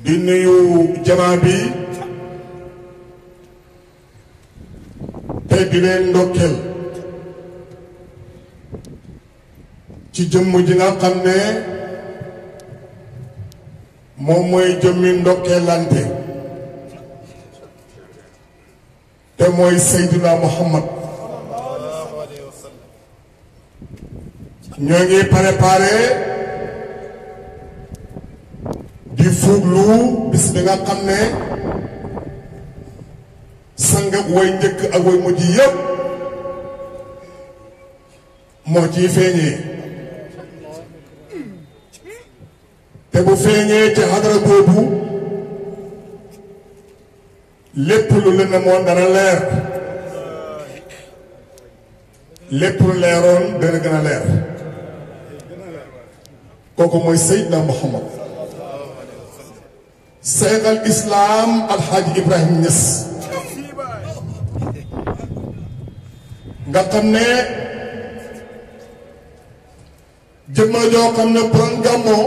di nuyu jamaa bi te di leen ndokkeel ci jëmm ji nga xam ne moom mooy jëmmi ndokkeelante te mooy Seydina Muhammad ñoo ngi préparé di fuglu bis bi nga xam ne sang ak way njëkk ak way mujj yëpp moo ciy feeñee te bu feeñee ci xadara boobu lépp lu lënd moon dana leer lépp lu leeroon dana gën a leer kooku mooy Seydina Muhammad Seex al Islaam Alxaaji Ibrahima Ñas nga xam ne jëmm la joo xam ne borom gàmmoo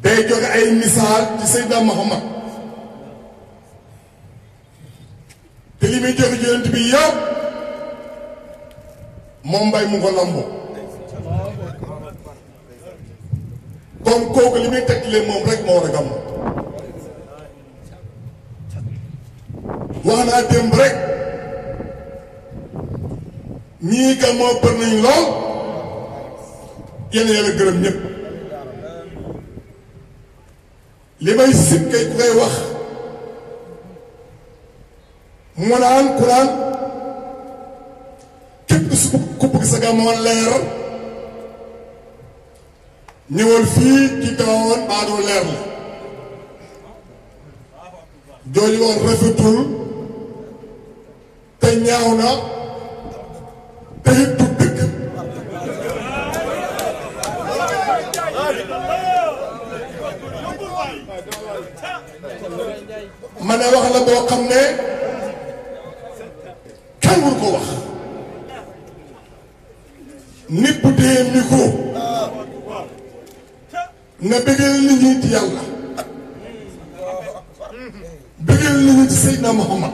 day joxe ay misaal ci Seydina Muhammad te li muy joxe yonent bi yëpp moom mbay mu ko lamboo kon kooku li muy tegle moom rek moo war a gàmm wax naa démb rek ñii gàmmoo bër nañ lool yéen yàlla gërëm ñëpp li may sikkay ku koy wax mu naan ku naan képp ku bëgg sa gàmmoo leer ñëwal fii ci Tiwaawan baadoo leer la jooju woon rafetul te ñaaw na te it du dëgg ma ne wax la boo xam ne kenn wul ko wax nit bu dee micro nga bëggal nit ñi ci yàlla bëggal nit ñi ci Seydina Muhammad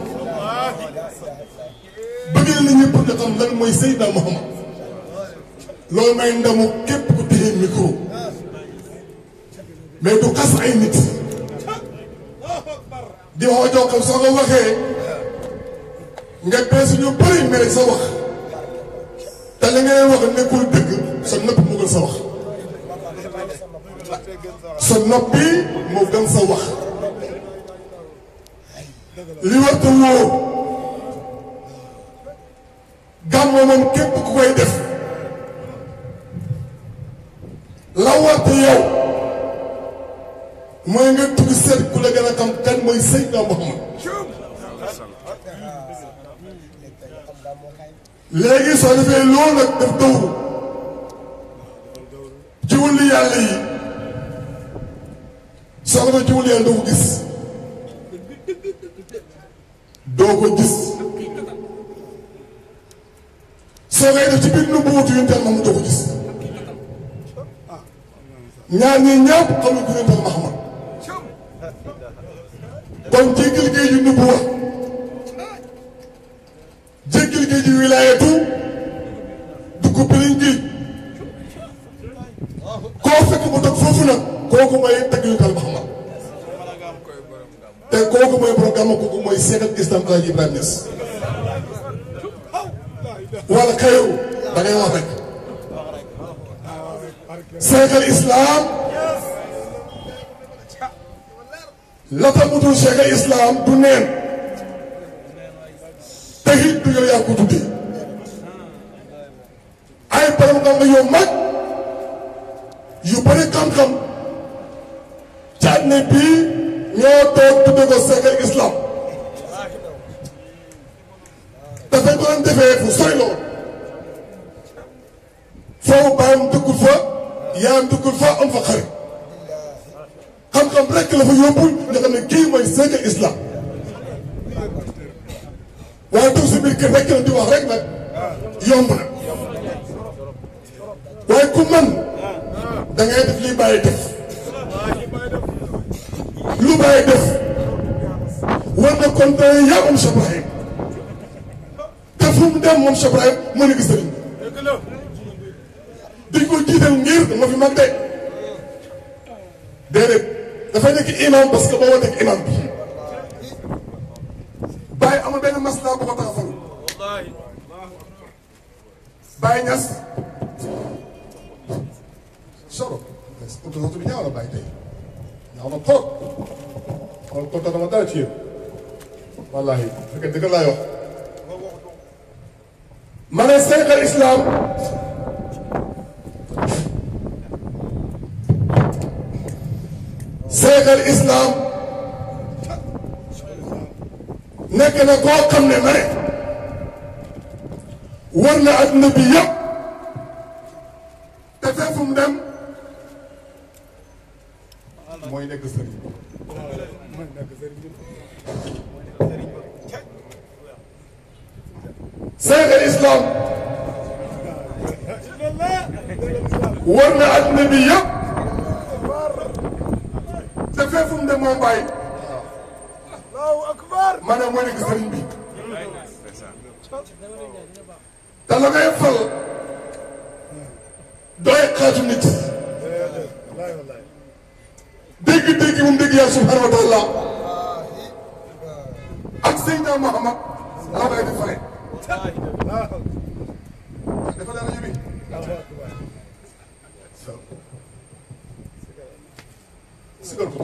bëggal nit ñi pour nga xam lan mooy Seydina Muhammad loolu may ndamu képp ku téye micro mais du xas ay nit di wax joo xam soo ko waxee nga bees ñu bëri mere sa wax te li ngay wax nekkul dëgg sa nëpp mu gën sa wax sa noppi moo gën sa wax li war te wóor gàmmu moom képp ku koy def la war te yow mooy nga tugg seet ku la gën a xam kan mooy Seydina Muhammad léegi soo defee loolu nag def dawru ci wulli yàlla yi soo ko defee ci wulli yàlla doo ko gis doo ko gis soo koy def ci biir nu buutu yu teel Muhammad doo ko gis ñaar ñi ñëpp xamul ku teel Muhammad kon jéggil géej yu nubuwa jéggil géej yu wilaayatu du ko bëriñ géej koo fekk mu toog foofu nag kooku mooy taglital Muhammad te kooku mooy programme kooku mooy Seex al Islaam Alaaji Ibrahima Ñas wala kayow da ngay wax rek Seex al Islaam la tax mu tudd Seex al Islaam du neen te it du yow yaa ko tuddee ay borom xam-xam yu mag yu bëri xam-xam ci àddina bii ñoo toog tudde ko Seex al Islaam dafay ko doon defee fu sori lool foofu bàyyam dëkkul fa yaayam dëkkul fa am fa xarit xam-xam rek la fa yóbbul nga xam ne kii mooy Seex al Islaam waaye toog si biir kër rek la di wax rek nag yomb na waaye ku man da ngay def lii bàyyi def lu bàyyi def war na kontaan yaa moom Cheikh Ibrahim te fu mu dem moom Cheikh Ibrahim moo nekk sëriñ dañ ko jiital ngir ma fi mag de déedéet dafay nekk imam parce que boo war nekk imam bi bàyyi amul benn masla bu ko tax a falu bàyyi ñas solo autorisation bi ñaaw la bàyyi tey ñaaw na trop kon kontaan dama dara ci yéen wallaahi fekk dëgg laa wax ma ne Cheikh al Islam Cheikh al Islam nekk na koo xam ne ma ne war na adduna bi yëpp te fee fu mu dem mooy nekk sëriñ Cheikh al Islam war na adduna bi yëpp te fee fu mu dem moom bàyyi ma ne mooy nekk sëriñ bi te la ngay fal doy xaatu nit dégg-dégg mu dégg yàlla subhanahu wa taala ak Seydina Muhammad la may di fare dafa dara ñu bi sigal ko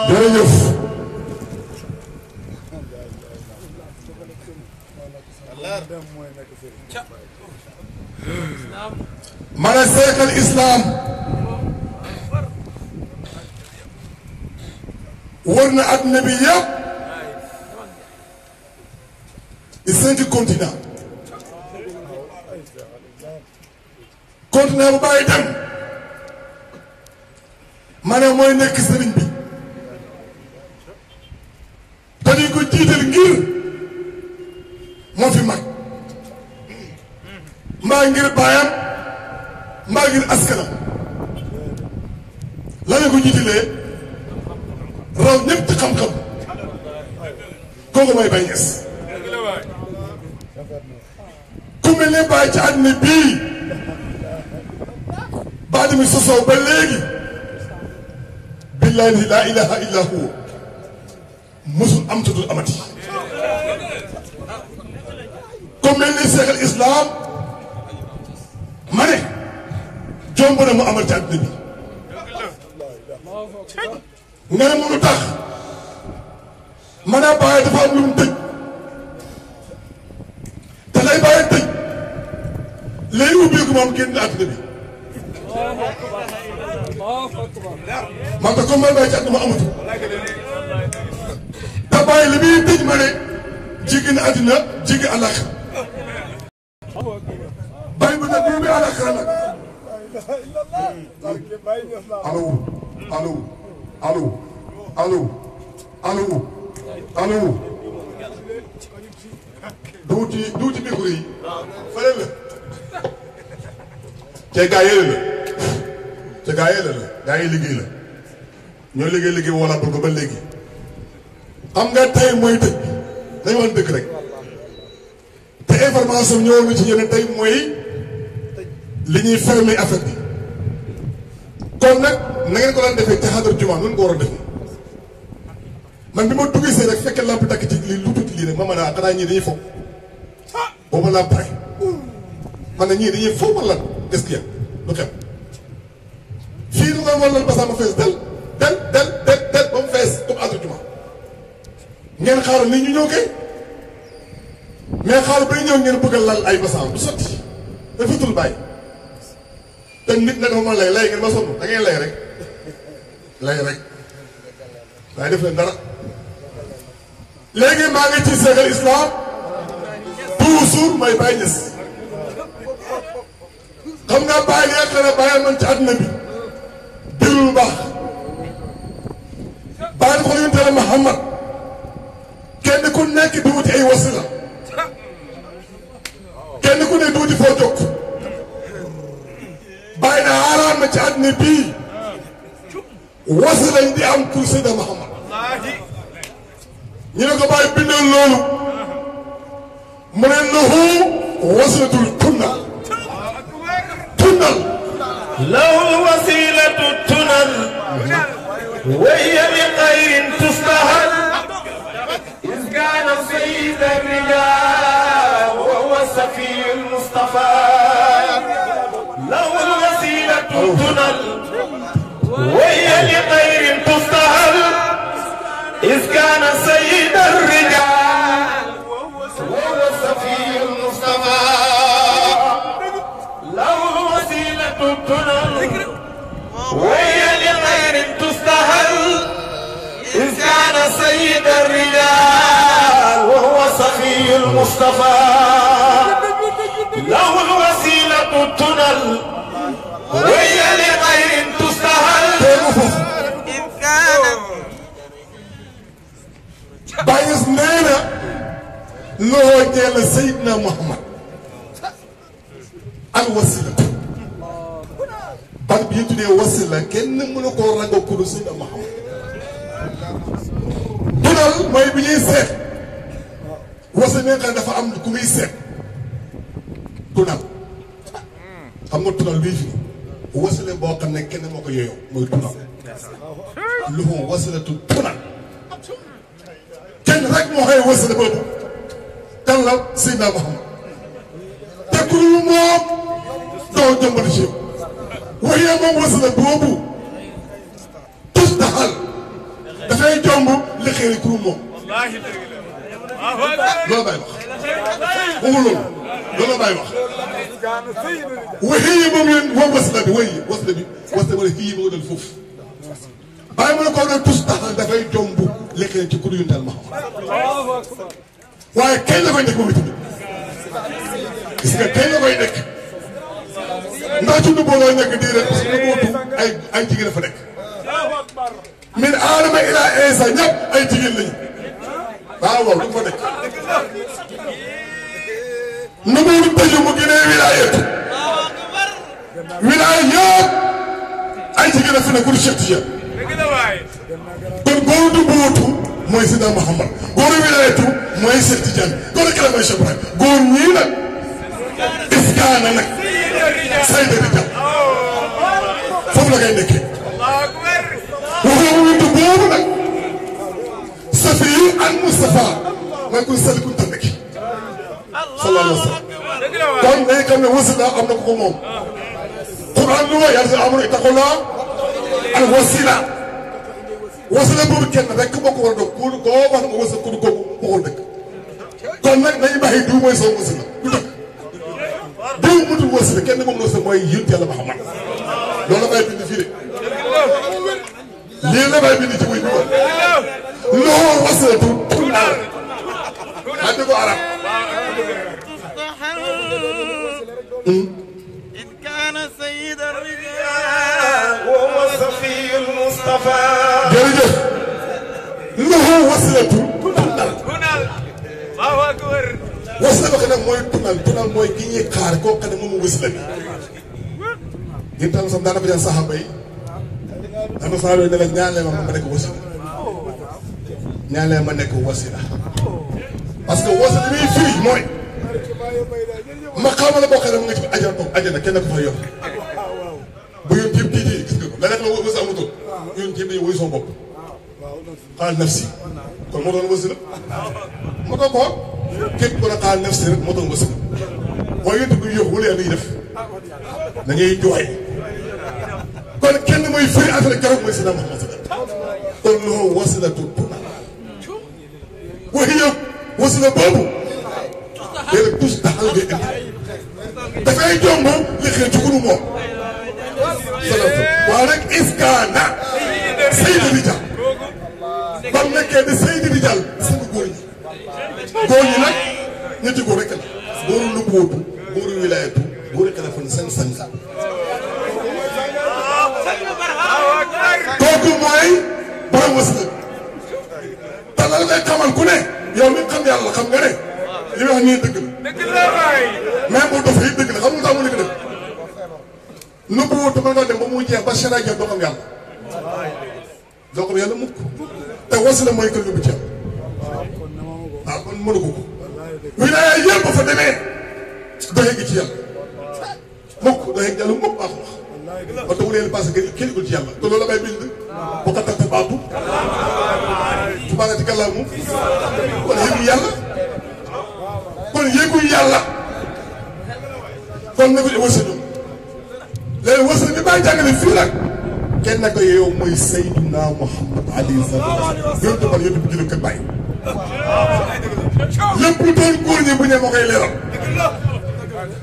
jërëjëf ma ne Cheikh al Islam war na adduna bi yëpp di 5 continent bu bàyyi dem ma ne mooy nekk sëriñ bi dañu ko jiital ngir moo fi mag mbaa ngir baayam mbaa ngir askanam la ñu ko jiitalee raw ñëpp ci xam-xam kooku mooy Baye Niass ku mel ne Baye ci àddina bii baa demi sosoo ba léegi billahi laa ilaha illa huwa musul am tudul amati ku mel ni Cheikh al Islam ma ne jomb na mu amal ci àddina bi nga ne mënu tax ma ne Baye dafa am lu mu tëj te lay Baye tëj léegi ubbeeku moom génn àddina bi man de comme Baye ci àddina ma amatu te Baye li muy tëj ma ne jéggi na àddina jéggi àllaaxira Baye bu nag bi àllaaxira nag allo duuti micro yi fële la te gaa yële la gaa yi liggéey la ñoo liggéey wala pour ko ba léegi xam nga tey mooy tëj dañu wax dëgg rek te information ñëwoon na ci yéen tey mooy li ñuy fermer affaire bi kon nag na ngeen ko daan defee ca xadar jumaa nun ko war a defee man bi ma duggee see rek fekkee lamp takk ci lii lu tuuti lii rek ma mën a xanaa ñii dañuy foog boobu laa pare man na ñii dañuy foofu wala est-ce que lu xew fii lu koy wala ba sama fees del ba mu fees comme àdduna ngeen xaaral nit ñu ñëw kay mais xaaral bay ñëw ngeen bëgg a lal ay basaam du sotti dafa tul bàyyi te nit nag ma lay ngeen ma sonn da ngeen lay rek waaye def leen dara léegi maa ngi ci seegal islam toujours may Baye Niass xam nga Baye li nga bàyyi man ci àdduna bi déglu lu baax Baye dafa yonent Yàlla Muhammad kenn ku nekk di wuti ay wasila kenn ku ne di wuti foo jokk Baye na haaraam na ci àdduna bii wasila di am pour Seydina Muhammad ñu ne ko Baye bindal loolu mu ne lahu wasilatul tunnal lahu wasilatu tunnal wa hiya li khayrin tustahal iz kana sayyid ar-rijal wa huwa safiyul mustafa lahu wasilatu tunnal wa hiya li khayrin tustahal iz kana sayyid ar-rijal وهو الصفي المصطفى له وسيلة تنال وهي لغير تستهل إذ كان سيد الرجال وهو صفي المصطفى له الوسيلة تنال وهي لغير تستهل إذ كان Baye nee na loo ñeel Seydina Muhammad al wasilatu ban bi ñu tuddee wasila kenn mënu koo rangoo ku dul Seydina Muhammad tunal mooy bi ñuy seet wasila ne nga dafa am ku muy seet tunal xam nga tunal luy fi wasila boo xam ne kenn moo ko yeyoo mooy tunal lu mu wasilatu tunal kenn rek moo xëy wasila boobu kan la Seydina Muhammad te ku dul moom doo jëmbati ci yow waaye moom wasila boobu tus daxal dafay jomb li xëy ku dul moom loolu bay wax waxu loolu bay wax waaye moom yéen moom wasila bi waaye wasila bi wala kii yi ma dal foofu bàyyi ma ne koo ne tus daxal dafay jomb li xëy ci ku dul yuntal Muhammad waaye kañ la koy nekk moom itamit gis nga kañ la koy nekk ndax ci dugub looy nekk di rek parce que dugub ay jigéen fa nekk. min aadama ilaa Iisa ñëpp ay jigéen lañu waaw du fa nekk. nu mu tëju mu gënee wilaayatu wilaaya yëpp ay jigéen a fi nekk ku Cheikh Tidiane kon góor du buutu mooy Seydina Muhammad góoru wilaayatu mooy Cheikh Tidiane góor ak mooy Cheikh Ibrahim góor ñii nag iskaana nag sayda di jàpp foofu la ngay nekkee waxoo wintu boobu nag safi an Mustafa mooy ku sell ku tànn ki sallallahu alayhi wa sallam kon day xam ne wasila am na ko ko moom Quran lu ma yàlla amul ittaqullah al wasila wasila boobu kenn rek moo ko war a doon koo wax nga wasila ku kooku waxul dëgg kon nag nañu bàyyi diw mooy soo wasila du dëgg diw mutul wasila kenn moom la wasila mooy yonent Yàlla Muhammad loolu la may bind fii de lii la may bind ci muy bi woon loo wasilatu tunal andi ko arab إن كان سيد الرجال وهو صفي المصطفى jërëjëf loo wasilatu tunal الله أكبر wasila ba nag mooy tunal mooy ki ñuy xaar koo xam ne moom wasila bi yéen tam sax daanaka jël saxaaba yi daanaka saxaaba yi ne la ñaan leen ma nekk wasila ñaan leen ma nekk wasila parce que wasila bi firi mooy ma xamal la boo xam ne mu nga ci ajana toog ajana kenn ko fa yor bu yoon yëpp tiitee gis nga ko leneen la wasa amatul yoon yëpp dañuy woy son bopp xaal nafsi kon moo doon wasila moo doon ko képp ku ne xaal nafsi rek moo doon wasila mooy yëpp bu yóbbu wala yaa ngi def da ngay jooy kon kenn mooy firi affaire keroog mooy Seydina Muhammad kon loo wasilatu tuna wax yëpp wasila boobu léegi tous taxal ngay indi dafay jomb li xëy ci kunu moom waaw nag iskaana Seydi Rijal ba mu nekkee di Seydi Rijal sama góor ñi nag ñetti góor rek la góoru nubuwatu góoru wilaayatu góoru téléphone seen kooku mooy borom wasila te la ngay xamal ku ne yow mi xam yàlla xam nga ne li wax nii dëgg la même boo dofee dëgg la xam nga tax mu nekk dëgg nubuwatu mën nga dem ba mu jeex ba sera jeex doo xam yàlla doo xam yàlla mukk te wasila mooy kër yóbbu ci yàlla waaw kon mënu ko wilaaya yëpp fa demee doo yegg ci yàlla mukk doo yegg yàlla mukk baax wax ba taw leen parce que kenn gul ci yàlla te loolu la bay bind bu ko tàtte baatu tubaarati kàllaamu kon yëgu yàlla kon yëgu yàlla kon na ko wërsëg léegi wërsëg bi bàyyi jàngale fii nag kenn nag yow mooy Seydina Muhammad alayhi salaatu wa salaam yonent ba yonent bu jëlee kër bàyyi lépp lu doon góor ñi bu ñëwee moo koy leeral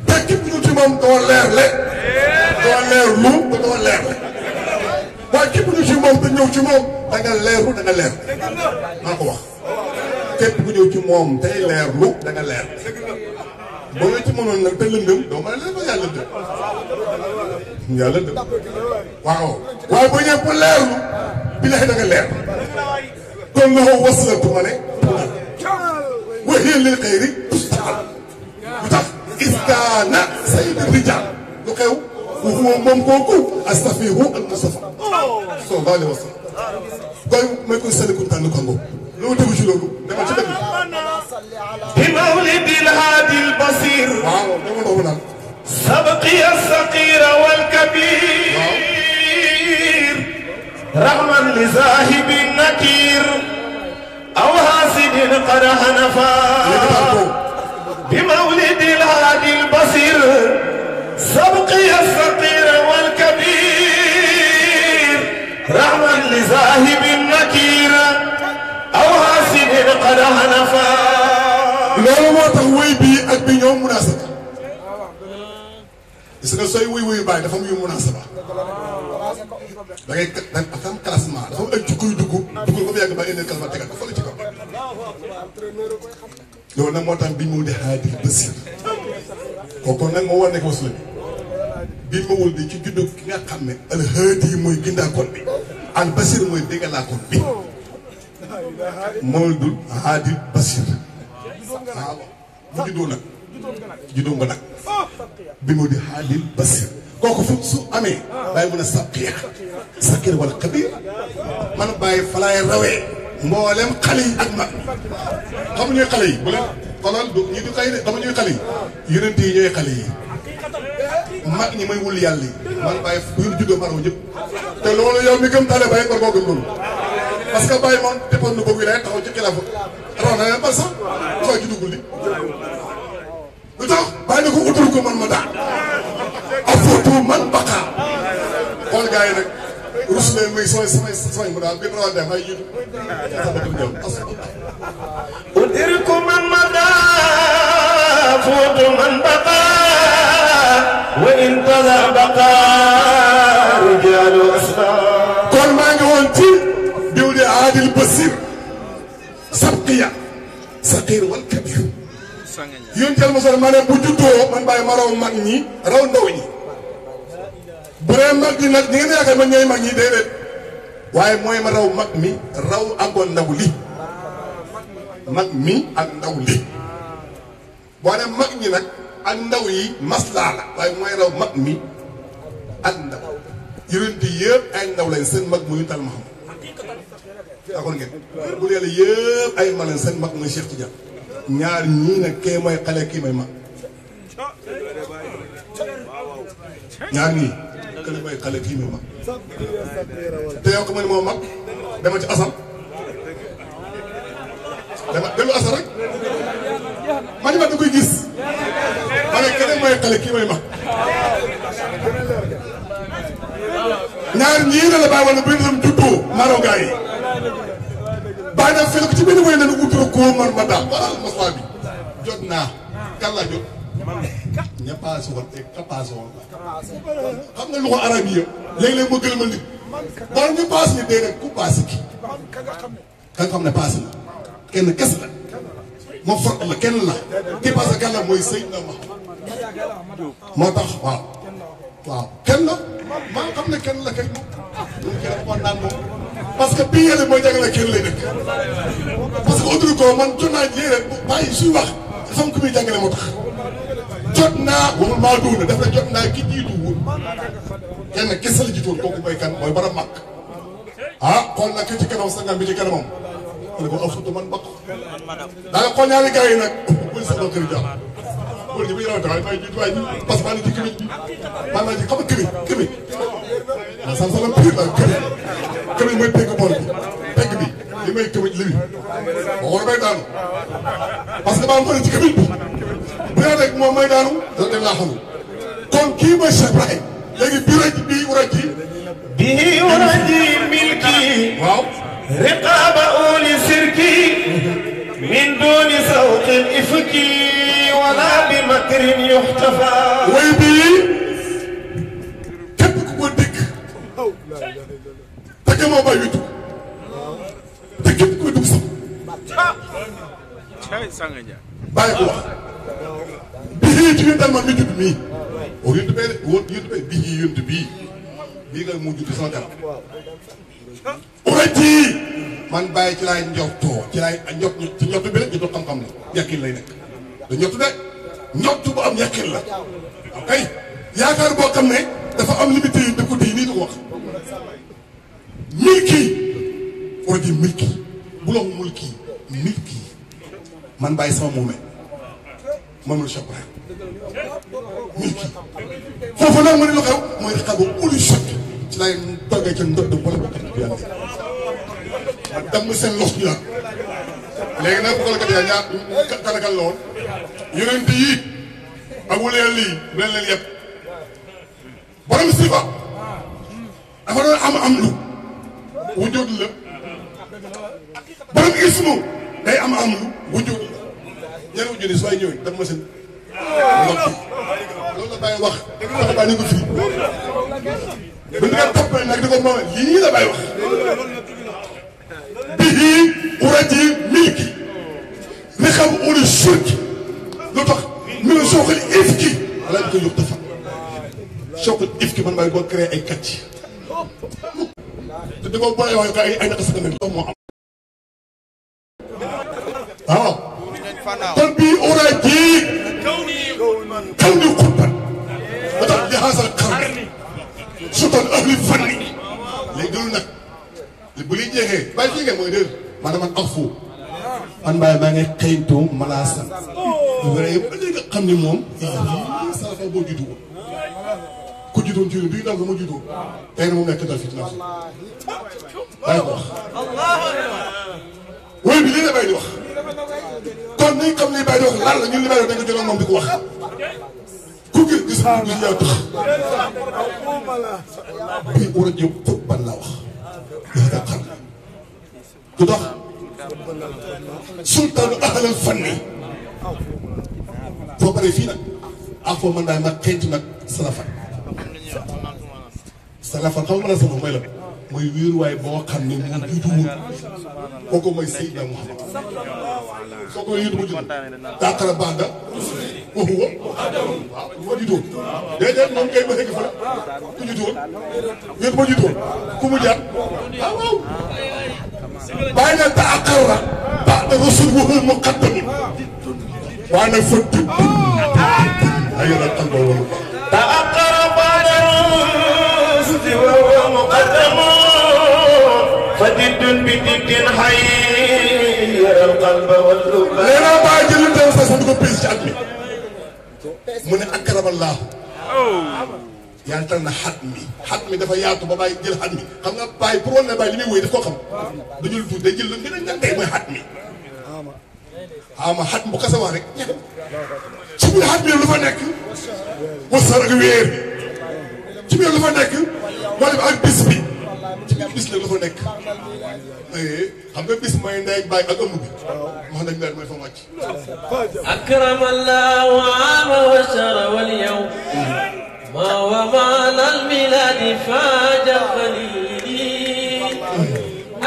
te képp ñu ci moom doo leerle doo leerlu te doo leerle waaye képp ñu ci moom te ñëw ci moom da nga leerlu da nga leer maa ko wax képp ku ñëw ci moom tey leerlu da nga leer boo ñëw ci mënoon nag te lëndëm doo mën a leer ba yàlla lëndëm yàlla lëndëm waaw waaye boo ñëwee pour leerlu billahi da nga leer kon loxo wasilatu ma ne wa hiya lil xayri tustaal lu tax iskaana Seydi Rijal lu xew moom kooku astafihu al Mustafa sallallahu alayhi wa sallam koy may koy sali kuntaan ko ngo loolu tegu ci loolu dama ci dëgg bi mawlidil haadil basir waaw dama ndox naan sabqi as-saqira wal kabir rahman li zahibi nakir aw hasidin qad hanafa bi mawlidil haadil basir sabqi as-saqira wal kabir rahman li zahibi nakir aw hasidin qad hanafa loolu moo tax wéy bii ak bi ñoom munaasaba gis nga sooy wuy wuyu bàyyi dafa muy munaasaba da ngay dafa am classement dafa am ay jukko yu dugg dugal ko ba yàgg ba indil classement tegal ko fële ci kaw loolu nag moo tax biñ mu di haadil basir kooku nag moo war nekk wasula bi biñ ma wul di ci juddu ki nga xam ne al haadi mooy gindaakoon bi al basir mooy déggalaakoon bi mool dul haadil basir waaw bu juddoo nag juddoo nga nag bi mu di haadil basir kooku fu su amee bàyyi mun a saqir wala kabir man bàyyi falaay rawee mboolem xale yi ak mag xamuñuy xale yi bu leen xoolal du ñi du xëy de xamuñuy xale yi yonent yi ñooy xale yi mag ñi may wul yàlla yi man bàyyi bu ñu juddoo maraw ñëpp te loolu yow mi gëm tale bàyyi war koo gëm loolu parce que bàyyi moom dépend na boobu lay taxaw ci xilaafa raw na leen ba sax soo ci duggul li lu tax bàyyi na ko utul ko man ma daan afootu man baqaa xool gars yi nag rus leen muy samay mu daal bi ma wax dem ay jiitu udirku man ma daan afootu man baqaa wa in tala baqaa rijaalu asnaa kon maa ngi woon ci diw di aadil basir sabqiya saqir wal kabir yéen jël ma solo ma ne bu juddoo man bàyyi ma raw mag ñi raw ndaw ñi bu dee mag ñi nag ñi ngeen yaakaar man ñooy mag ñi déedéet waaye mooy ma raw mag mi raw àndoon ndaw li mag mi ak ndaw li boo ne mag ñi nag ak ndaw yi maslaa la waaye mooy raw mag mi ak ndaw yonent yëpp ay ndaw lañ seen mag muy tal ma xam d'accord ngeen bu yàlla yëpp ay mag lañ seen mag muy Cheikh Tidiane ñaar ñii nag kee mooy xale kii mooy mag ñaar ñii kële mooy xale kii mooy mag te yow ko ma ne moo mag dama ci asal dama dellu asal rek man ma da koy gis man ne keneen mooy xale kii mooy mag ñaar ñii la bàyyi woon bi ñu juddoo maro gaa yi bàyyi na fekk ci benn mooy ne uturo ko man ma daal waral maswa bi jot naa kan la jot ña paase woon te ka paase woon xam nga lu ko arab yi léeg-léeg ma gëlëmal nit boo ñu paase ni dee rek ku paase ki ka nga xam ne paase na kenn kes la moo fort la kenn la ki paase kan la mooy Seydina Muhammad moo tax waaw kenn la maa xam ne kenn la kay moom kenn moo naan moom parce que bii yële mooy jàngale kenn lay dëkk parce que autour ko man jot naa léeg-léeg bàyyi suy wax xam ku muy jàngale moo tax jot naa waxul maa duuna daf la jot naa ki jiitu wul kenn kese la jiitoon kooku mooy kan mooy bara màkk xool nag ki ci kanam sangam bi ci kanamam ma ne ko alxutu man bokk daa nga xool ñaari gars yi nag buñ sa kër jàpp góor ñi bu ñu rawante waaye jiitu waaye ñu parce que maa ngi ci këmiñ bi maa ngi ci xam nga këmiñ waaw sam salam pire la këmiñ mooy pegg bool bi pegg bi li may këmiñ li bi waxoon may daanu parce que maa ngi ci këmiñ bi bu yaa rek moom may daanu da dem laa xamul kon kii mooy Cheikh Ibrahim léegi bii uraji milki waaw riqaba uli sirki min duni sawqin ifki wala bi makrin yuxtafa way bii képp ku ko dégg te gëmoo bay witu te képp ku ko dugg sax bàyyi ko wax bii ci yuntal man mi judd mii o yuntu bee bii yuntu bii nga mu judd sama jàpp uraji man bàyyi ci laay njortoo ci laay njort ci njort bi rek ñu doon xam-xam la yàqin lay nekk da njort de njort bu am yàqin la ok yaakaar boo xam ne dafa am limité yi dëkku yi nii du ko wax milki uraji milki bu lox mulki milki man bàyyi sama moomee moomul Cheikh Ibrahim milki foofu nag ma ne lu xew mooy xabu uli choc ci laay toggee ca ndodd wala ba xam ne yàlla ma damm seen los ñu naan léegi nag bu ko la kat yaa ñaar kanakal la woon yonent yi ak wulee lii bu leen leen yëpp borom sifa dafa doon am lu wujud la borom ismu day am lu wujud la ñenn wujud yi su waay ñëwee damm seen los bi loolu la bàyyi wax dafa bàyyi ko fii bu ñu nga toppee nag di ko moom lii la bàyyi wax bihi uraji milki li xam uri shirki lu tax mi ne soxal ifki ala bi ko yóbbu dafa soxal ifki man maay boo créé ay kàcc te di ko boolee wax ay naka sa tamit moo am waaw kon bii uraji kaw ni xutban ba tax li xaasal xarne sutal ahli fanni léegi loolu nag bu liy jeexee bàyyi fii ngeen mooy dégg maanaam man afu man bàyyi maa ngi xëytu malaasa vrai yëpp ba léegi nga xam ni moom salafa boo jiitu ko ku jiitoon ci bi daal ma jiitoo tey na moom nekk dal fii dinaa bàyyi ko wax wooy bi lii la bàyyi di wax kon nañ xam li bàyyi di wax lan la ñun li bàyyi di wax dañ ko jëloon moom di ko wax ku gis yaa tax bii war a jëm fóot ban laa wax daa xam du tax sultaanu ahlal fanni foo paree fii nag ak foo mën naa nag xeetu nag salafan salafan xam nga mën a sama mooy la mooy wéeruwaay boo xam ne mu jiituwul kooku mooy Seydina Muhammad soo ko yëngu ma jiitu daakara banda waxu ko waaw ma jiitoon déedéet moom kay ma fekk fa ku jiitoon yëngu ma jiitoon ku mu jaar waaw waaw bàyyi na daakara banda rasul waxu muqaddam waaye nag fa tëb ay yàlla xam nga wala daakara banda rasul waxu muqaddam فجد بجد حي القلب واللب لنا باي جيل تاw sa sant ko pis ci at mi mu ne akramallah yàlla tal na xat mi dafa yaatu ba bàyyi jël xat mi xam nga bàyyi pour wane bàyyi li muy wéy daf koo xam dañu tuut day jël lu gën a ñàkkee mooy xat mi ama xat bu xasa wax rek ci biir xat bi lu fa nekk wasar ak weer ci biir lu fa nekk moo def ak bis bi ci biir bis la lu fa nekk xam nga bis mooy ndey ak baay ak ëmb bi wax nañ weer mooy fa wàcc أكرم الله عام وشر واليوم ما ومعنى الميلاد فاج خليلي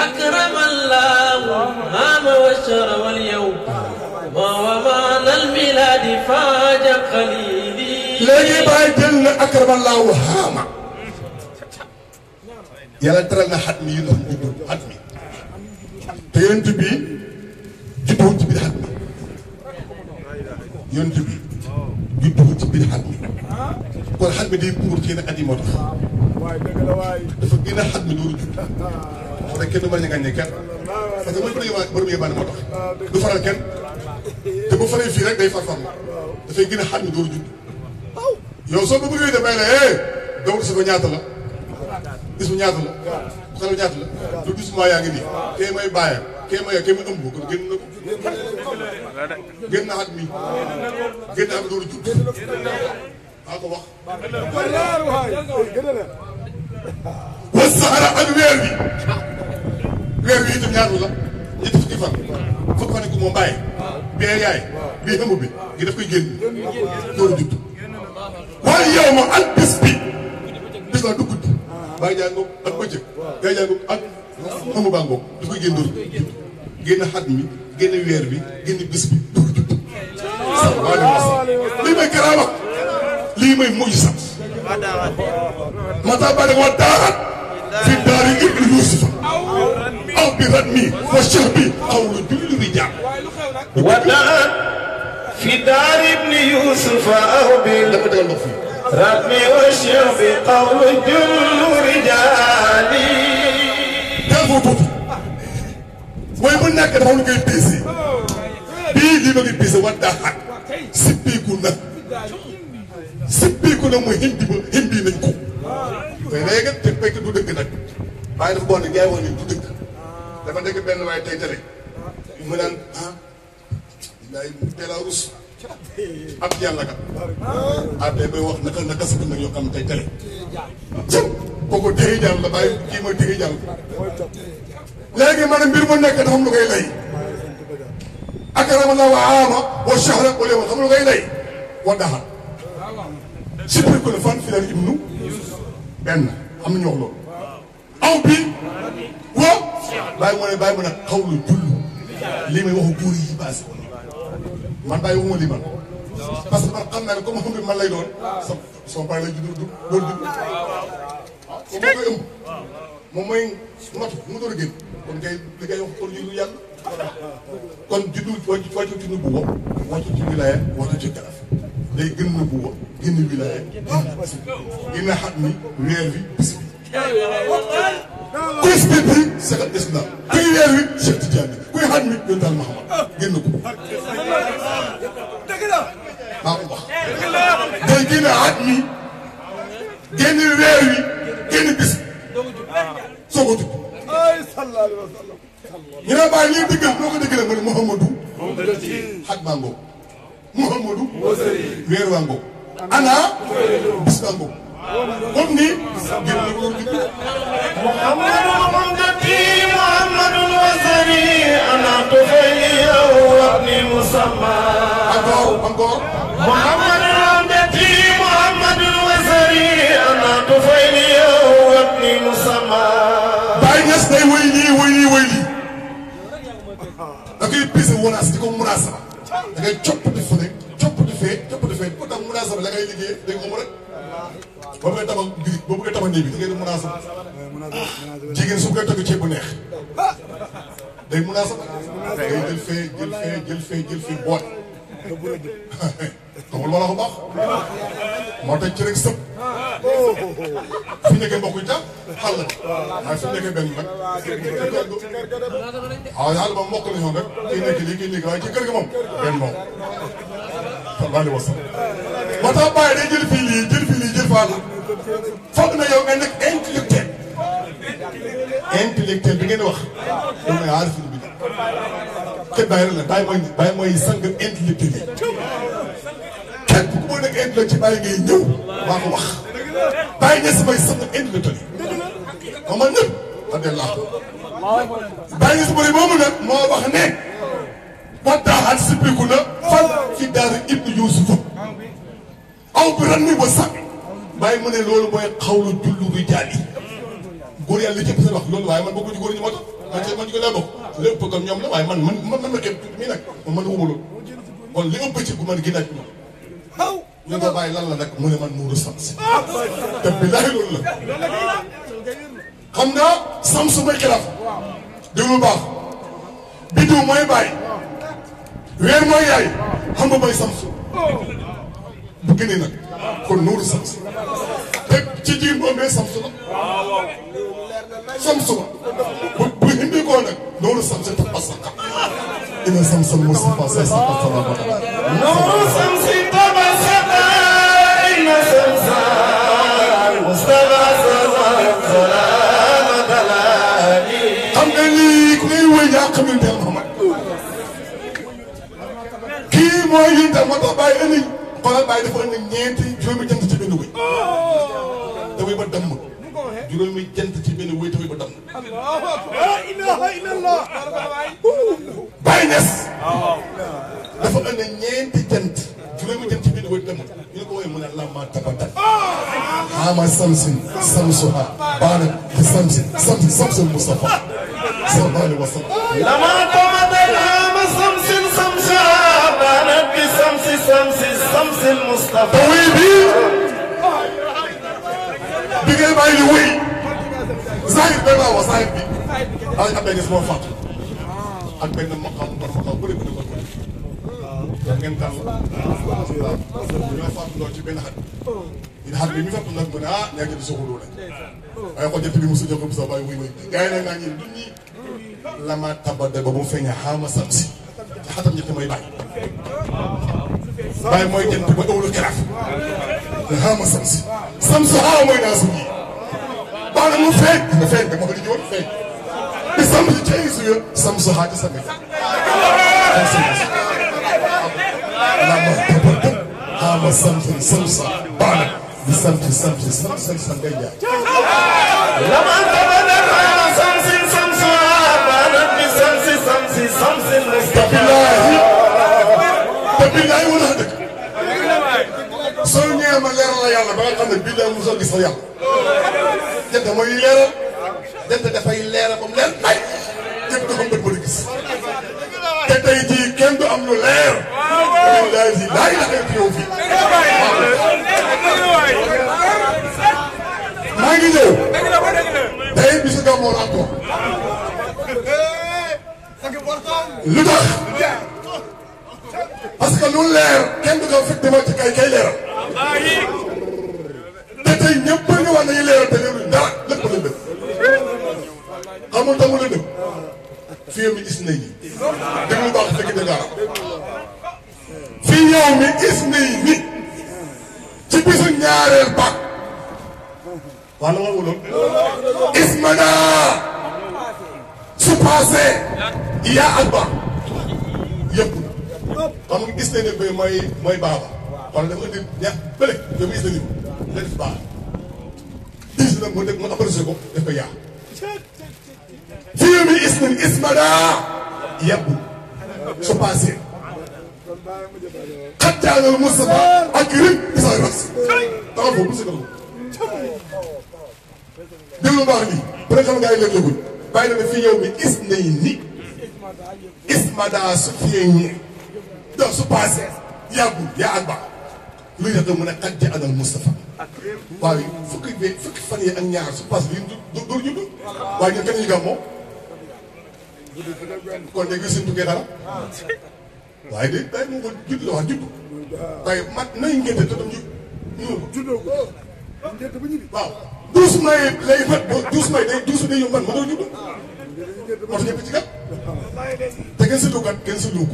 أكرم الله عام وشر واليوم ما ومعنى الميلاد فاج خليلي léegi bàyyi jël na akramallahu haama yàlla teral na xat mi yi ndox juddu xat mi te yonent bi judduwul ci biir xat mi yonent bi judduwul ci biir xat mi kon xat mi day buur ci yenn at yi moo tax dafa gën a xat mi dooru judd moo tax kenn du mën a ngañ kenn parce que mooy borom yébaane moo tax du faral kenn te bu faree fii rek day farfar dafay gën a xat mi dooru judd yow soo ko bëggee damay la dawul si ko ñaata la gis mu ñaata la bu xale ñaata la lu gis maa yaa ngi nii kee may bàyyam kee may ëmb kon génn na ko génn na at mi génn na at mi dooru judd maa ko wax wasaara ak weer wi itam ñaata la ñetti fukki fan ne ko moom bàyyi bee yaay bii ëmb bi ngi daf koy génn dooru judd waaye yow ma ak bis la du guddi bàyyi jàngoog ak bëccëg yaay jàngoog ak ëmb baa ngoog du koy génn dooru judd génn xat mi génn weer bi génn bis bi dooru judd lii may karaama lii may mujj sax mata ba wa daarat fi daari ibnu yusufa aw bi ratmi wa shahbi aw lu julli rijal ودعت في دار ابن يوسف أو بالرتم والشرب قول جل رجالي defoo tuuti mooy bu nekk dafa lu koy peese bii lii ma ngi peese wa daaxaat sippiiku na mooy hindi nañ ko mais léegi te fekk du dëgg nag waaye dafa bon nag yaay wax ni du dëgg dafa dégg benn waaye tey tele mu naan daay teel a rus ak yàlla kat tey bay wax naka sa nag yoo xam tey tele jëm kooku dégg jàll la bàyyi kii mooy dégg jàll léegi man mbir mu nekk dafa am lu koy lay akramallahu wa aama wa shahra wala yow xam lu koy lay wa daxal sippi ko ne fan fi leen ibnu benn am na ñu wax loolu aw bi wa bàyyi mu ne xaw lu jullu lii may waxu góor yi baasi man bàyyi waxuma lii man parce que man xam naa ne comme xam bi man lay doon sama pare lay judd loolu judd comme moo koy ëmb moom mooy matu mu doon a génn kon kay li ngay wax kon ñu yàlla kon juddu wàccu ci nubu wa wàccu ci wilaya wàccu ci garaf day gën nubu wa génn wilaya génn xat mi weer wi bis bi kuy spit bi sekat islam kuy weer wi Cheikh Tidiane kuy xat mi yoon daal Mahamad génn ko maa ko wax day génn xat mi génn weer wi génn bis bi soo ko tudd ñu ne bàyyi lii dëggal noo ko dëggalee mu ne Mouhamadou xaj baa ngoog Mouhamadou weer waa ngoog ana bis baa ngoog comme ni génn na ko محمد عمدتي محمد وزري أنا طفيلي وابني مسمى encore محمد عمدتي محمد وزري أنا طفيلي وابني مسمى Baye Niass day wéy lii da koy pise wonaas di ko munaasaba da ngay coppati fu ne coppati fee bu tax munaasaba la ngay liggéey dégg nga mu rek ba ngay tabax birig ba bëggee tabax néeg bi da ngay di munaasaba jigéen su koy togg ceeb bu neex day munaasaba day jël fee boot xamul wala ko baax moo tax ci rek sëb fi nekkee mbokk yi tam xal la waaye fi nekkee benn nag waaw yàlla ba mbokk la ñoom rek kii nekk lii kii nekk waaye ci kër ga moom benn moom sallallahu alayhi wa sallam moo tax bàyyi day jël fii lii jël faa la foog na yow nga nekk intellectuel bi ngeen di wax yow nga aarif bi kenn bàyyi la bàyyi mooy sang intellectuel yi kenn ku ma nekk intellectuel bàyyi ngay ñëw maa ko wax bàyyi ñes mooy sang intellectuel yi xam nga ñëpp radiyallahu bàyyi ñes mooy moomu nag moo wax ne waddaaxaat sippiku na fan fi daara ibnu yuusufa aw bi ran mi ba sàmmi bàyyi mu ne loolu mooy xawlu jullu rijaal yi góor yàlla li ci seen wax loolu waaye man bokku ci góor ñi moo tax man ci ko laa bokk lépp kon ñoom la waaye man ma képp mii nag man wuma loolu kon li ëpp ci bu man ginnaaj bi moom ñu ko bàyyi lan la nag mu ne man muuru sams te billaahi loolu la xam nga sams mooy xilaaf déglu baax biddiw mooy bàyyi weer mooy yaay xam nga mooy sams bu gënee nag kon nuuru sams te ci jigéen boo amee sams la sams la bu hindi koo nag nuuru sams te pasaka ina samsal Mustafa say sa salama nuuru samsi tabasaka ina samsal Mustafa salama dalali xam nga lii ku ngay wëy yaa xam ne Muhammad kii mooy yinte moo tax bàyyi indi xoolal bàyyi dafa indi ñeenti juróomi jant ci benn wëy te wëy ba damm juróomi jant ci benn wëy te wëy ba damm la ilaha illallah bàyyi ñes dafa indi ñeenti jant juróomi jant ci benn wëy damm ñu ne ko woy mu ne lama tabatat ama samsin samsuha baana bi samsul Mustafa sallallahu alayhi wa sallam lama tabatat ama samsin samsuha baana bi samsil Mustafa te wëy bi ngay bàyyi li wëy zahir bay baa wax zahir bi ala xam ñes moo faatu ak benn maqam bu rek da ngeen tàll ñoo faatu lool ci benn xat xat bi ñu fekk nag mu ne ah ñaa ngi di soxuloo la waaye ko jëtt bi mosu jox ko bisa bàyyi wëy gars yi nag naa ñi du ñi lama tabada ba mu feeña xaama samsi ci xatam ñett mooy bàyyi mooy jënt ba ëwlu xiraaf xaama samsi samsu xaaw mooy naa su ñi baana mu feeñ nga feeñ nga ma ko di ñëwoon feeñ bi sam ci cay suya samsu xaa ci sami lama tabada xaama samsin samsa baana bi samsi ngay jaay lama tabada xaama samsin samsa baana bi samsin Mustafa te billaay wala dëgg soo ñëwee ma leeral la yàlla ba nga xam ne billaay mosoo gis la yàlla jant mooy leeral jant dafay leeral ba mu leer ay jëpp nga xam bët ba di gis te tey jii kenn du am lu leer billaay si laa ilaha illa yow fii maa ngi ñëw tey bisu gàmmu la encore lu tax parce que lu leer kenn du ko fekk dama ci kay leeral te tey ñëpp nga wax nañu leeral te leeruñ dara lépp la dëgg xamul tamu la dëgg fii mi gis nañ ni déglu baax fekk dëgg arab fii yow mi gis nañ ni ci bisu ñaareel ba wax na wala ismana su passé yaa ak ba yëpp xam nga gis nañ ne bay mooy baaba wala dafa indi ña bële yow gis nañu la def baax gis na mu def mu apprécié ko def ko yaa fii mi gis nañ ismana yëpp su passé xajjaanal Mustafa ak rim isa ras dama foofu bu si dama déglu baax nii bu ne xam nga ay léeg-léegul bàyyi na ne fii yow mi gis nañ ni ismada su feeñee donc su passé yàggul yaa ak ba luy def mu ne xajja anal Mustafa waaye fukki fan yi ak ñaar su passé lii du judd waaye ñun kenn ñu gàmmoo kon de gis suñ tukkee dara waaye de day mu ko judd la wax judd waaye mat nañ ngénte te tam ñu waaw 12 mai lay mat 12 mai day 12 day yomb man ma doon judd moo tax ñëpp ci kat te kenn si dugg kenn si dugg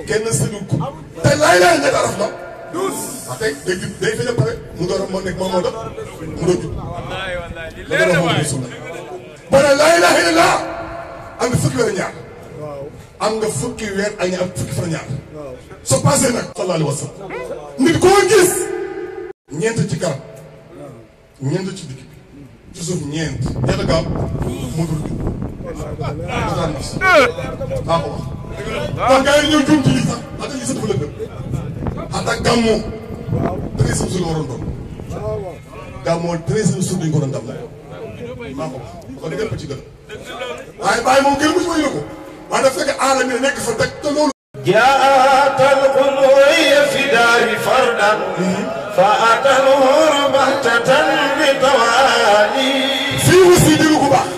kenn si dugg te laay laay nga daraf la wax tey day feeñ pare mu door a moo nekk moo dox mu doon judd la doon moo doon suuna boo ne laay laay la am na fukki weer ñaar am nga fukki weer ak ñaar fukki fan ñaar soo passé nag sallallahu alayhi wa sallam nit koo gis ñeent ci kanam ñeent ci digg bi ci suuf ñeent ñeent gaaw mu dul bi daan gis maa ko wax kon gars yi ñëw juum ci lii sax ata lii sax dafa lëndëm ata gàmmoo 13e jour la waroon doon gàmmoo 13e jour dañu ko doon dam maa ko wax kon di gën ci gën waaye bàyyi moom kenn musu ma yëg ko waaye dafa fekk aala mi nekk fa teg te loolu جاءت القنوية في دار فردا فأتنور بهتة بتوالي fii aussi dégg ko baax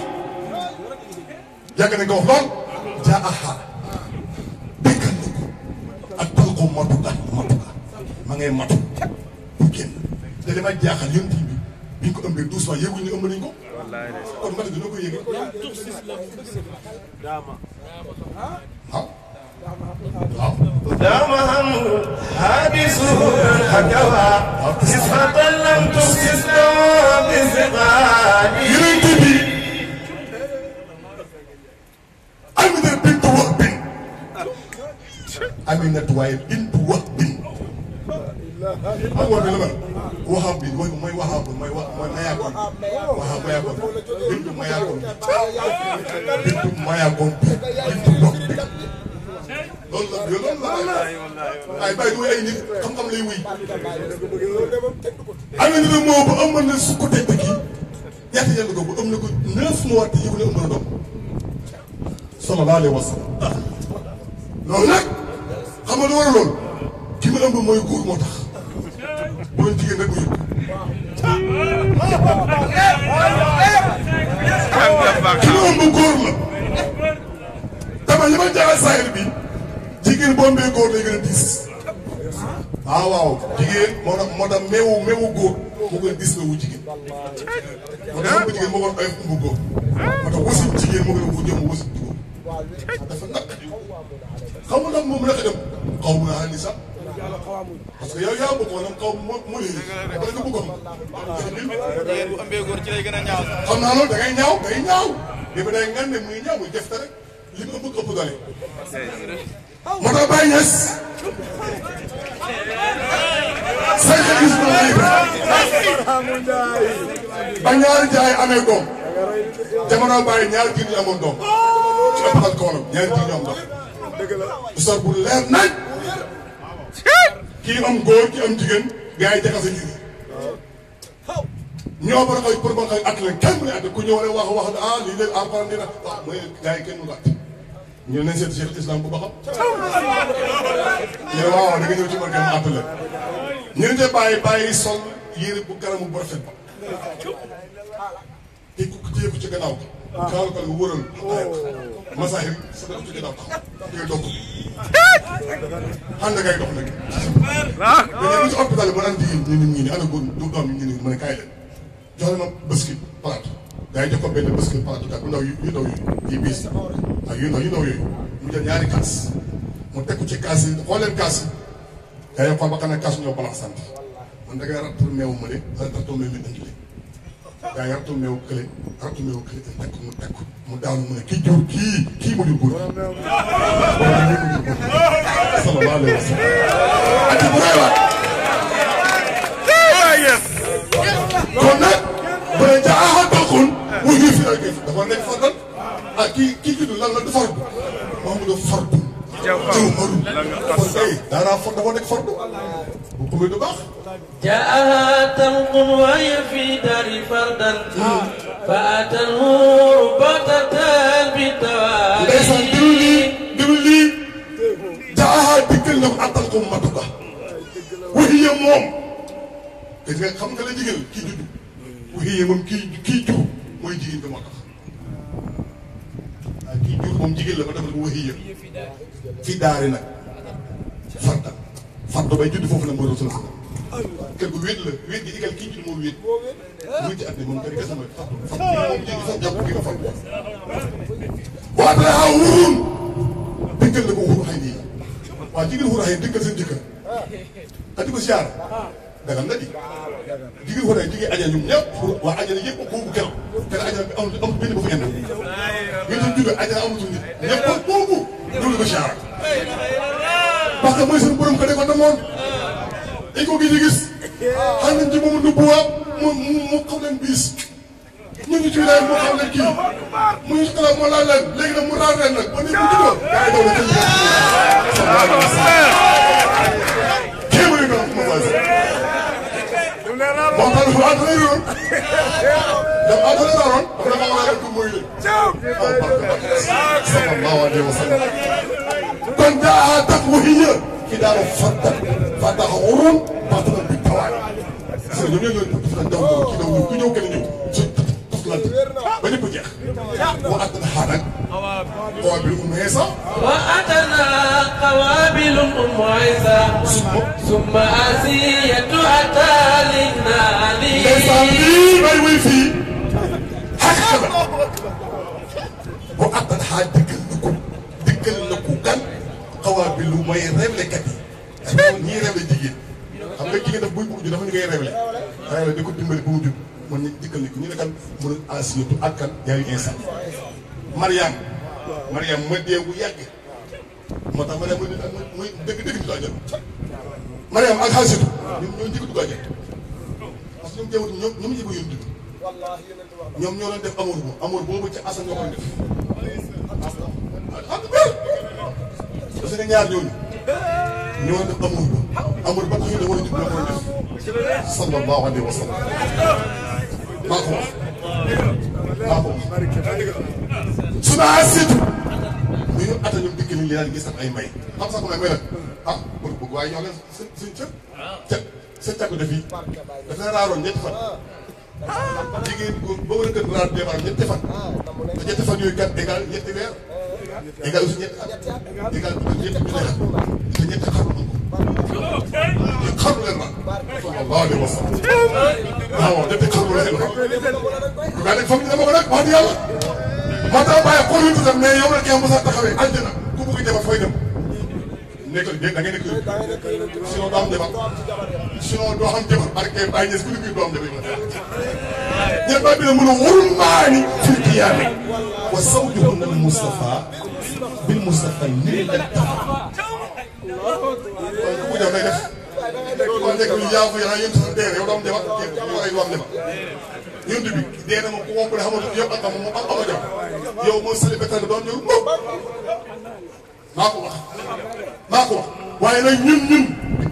yàgg nañ ko wax lool jaa axaar béykat na ko ak tal ko matuka ma ngay matu pour génn te dama jaaxal yéen bi biñ ko ëmbee doucement yëguñ ne ëmb nañ ko kon matu dina ko yëgee waaw دامهم حادثون حكوا صفة لم تحسسنا بثقالي yonent bi Amina bintu Wahb Aminatu waaye bintu Wahb xam nga bi la ma Wahab bi mooy Wahab mooy Mayakon Wahab Mayakon bintu Mayakon bintu Mayakon bintu Wahb loolu la ay bàyyi du ay nit xam-xam lay wuy Amina moo ba ëmb na su ko teg kii ñaata yàlla ko bu ëmb na ko 9 mois te yëgu ne ëmb na doom sallallahu alayhi wa sallam loolu nag xam nga lu war a loolu ki ma ëmb mooy góor moo tax bu doon jigéen rek mu yëg ki ma ëmb góor la dama li ma jaaxal saayir bi jigéen boo mbee góor lay gën a diis waaw jigéen moo tax meewu góor moo gën a diis meewu jigéen moo tax ëmb jigéen moo gën a oyof ëmb góor moo tax wasin jigéen moo gën a jëm wasin góor dafa naq xam nga nag moom naka dem xaw ma naa ni sax parce que yow yaa bëggoon nag xaw ma mu lii wala nga bëggoon jigéen bu ëmbee góor ci lay gën a ñaaw sax. xam naa loolu da ngay ñaaw léegi day ngan ne muy ñaaw muy def te rek li mu ëpp ëpp doole moo tax Baye Niass say gis na lii ba ñaari jaay amee doom jamono Baye ñaari jiir ñu amoon doom ci ëppal koolam ñaari jiir ñu am doom histoire bu leer nañ kii am góor kii am jigéen gars yi jaxase jiir ñoo bara koy pour ba koy at leen kenn mu ne at ku ñëw rek wax ah lii leen alxuraan dina waaw mooy gars yi kenn mu gàtt ñu ne seet Cheikh Islam bu ba xam ñu ne waaw da nga ñëw ci man kenn mu àtt leen ñu ne te bàyyi sol yére bu garamu bu rafet ba te ku téye ko ci gannaaw bi kaaru ko nga wëral masahir sa def ci gannaaw tax ngay dox ànd ngay dox nag dañu ci hôpital ba naan jigéen ñi ana góor du doom ñu ne ma ne kaay leen jox leen ma biscuit palaatu gars yi jox ko benn biscuit palaatu kat bu ndaw yu ndaw yi biis ak yu ndaw yooyu mu jël ñaari kaas mu teg ko ci kaas yi xool leen kaas yi gars yi xool ba xam ne kaas ñoo balaa sant man da ngay rattul meew ma ne rattul meew mi indi leen gars yi rattul meew kële teg ko mu daanu mu ne kii jur kii mu jur góor sallallahu alayhi wa sallam ati bu reewaat kon nag bu ne jaaxal bokkul mu ngi fi ak dafa nekk fardal ah kii judd lan la du fardu moom du fardu jawharu kon tey daanaa fard dafa nekk fardu bu ko du baax جاءها تلق وهي في دار فردا فأتته ربطة ndeysaan diwul lii jaaxal dikkal na ko attal ko matuka waxiye moom gis nga xam nga la jigéen kii judd waxiye moom kii jur mooy jigéen nga moo tax waaw kii jur moom jigéen la ba defal ko waxiye fi daari nag farda bay judd foofu la mooy rasul kër gu wéet la wéet gi égal kii judd moo wéet muy ci at ne moom kër gi sama farda moom jigéen sax jàpp gi nga farda waat la xaw wuruun dëkkal na ko wuru xay nii waaw jigéen wuru xay dëkkal seen jëkkër andi ko siyaar dagal na di jigéen wuru xay jigéen aja ñoom ñëpp waa aja yëpp boobu keroog te aja bi amul benn bu fa indi ñu doon jóge aja amatul nit ñëpp boobu loolu ko siyaara parce que mooy seen borom ko defoon na moom dañ ko gis xam nañ ci moomu nu buwaab mu xam leen biis ñun ñu ci wilaay moo xam leen kii mu ñu xalaat moo laal leen léegi nag mu raar leen nag ba nit mu juddoo gaa yi daw na kenn kéemari nga ma base moom daal dafa entraîné woon dafa entraîné woon dafa dafa war a ko muy leen sallallahu alayhi wa sallam kon daa taqwiya ki daal fataxurun batna bi tawaay parce que ñoom ñoo ñëw daw ki daw ku ñëw kenn ñëw suñ toflante ba ñëpp jeex wa atana xaaral qawaabil ummu Iisa wa atana qawaabil ummu Iisa summa asiyatu atalina ali ndeysaan lii may wuy fii xaqiqa la wa atana xaa dikkal na ko gan qawaabil mooy rewlekat yi ñii rewle jigéen xam nga jigéen daf buy bëgg ju dafa ñu koy rewle rewle di ko dimbali bu mu jub mën nañ dikkal ni ko ñu ne kan mu ne Asiyatu ak kan yaayu Iisa Mariam ma dee bu yàgg moo tax Mariam muy dëgg du àjjana Mariam ak Asiyatu ñoo njëkk dugg àjjana parce que ñoom jawwut ñoom njëkk yoon dugg ñoom ñoo doon def amour boobu ci Asan ñoo ko def parce que ñaar ñooñu ñoo def amour ba tax ñu ne war a jub ñoo ko def sallallahu alayhi wa sallam maa ko wax su ma Asiyatu ñu ñu atta ñoom dikk nañ leen gis ak ay may xam sax ko may nag pour bëgg waaye ñoo leen suñ sa càkku def yi daf leen raaroon ñetti fan jigéen góor ba war a gën raar débar ñetti fan te ñetti fan yooyu kat égal ñetti weer égal aussi ñetti at égal ñetti ñu neex te ñetti xarnu am ko ñetti xarnu leen ma sallallahu alayhi wa sallam waaw ñetti xarnu leen ma gaa nag foog ñu dama ko nag wax di yàlla moo tax bàyyi xool yu tuutam mais yow la kee mos a taxawee àjjana ku bëgg jabar fooy dem nekk da ngay nekk sinon doo am jabar sinon doo xam jabar barke bàyyi ñes ku liggéey doo am jabar ñen ba bi ne mën a warul maani fil qiyaami wa zawjuhunna al Mustafa bil Mustafa nii la tafa kon ku jaw day def kon nekk lu yaa fu yaa yéen sax dee yow doo am jabar ay doo am jabar yonent bi dee na moom ku wopp ne xamatu yow ak moom am ama jabar yow mooy célibataire doon ñëw maa ko wax waaye nag ñun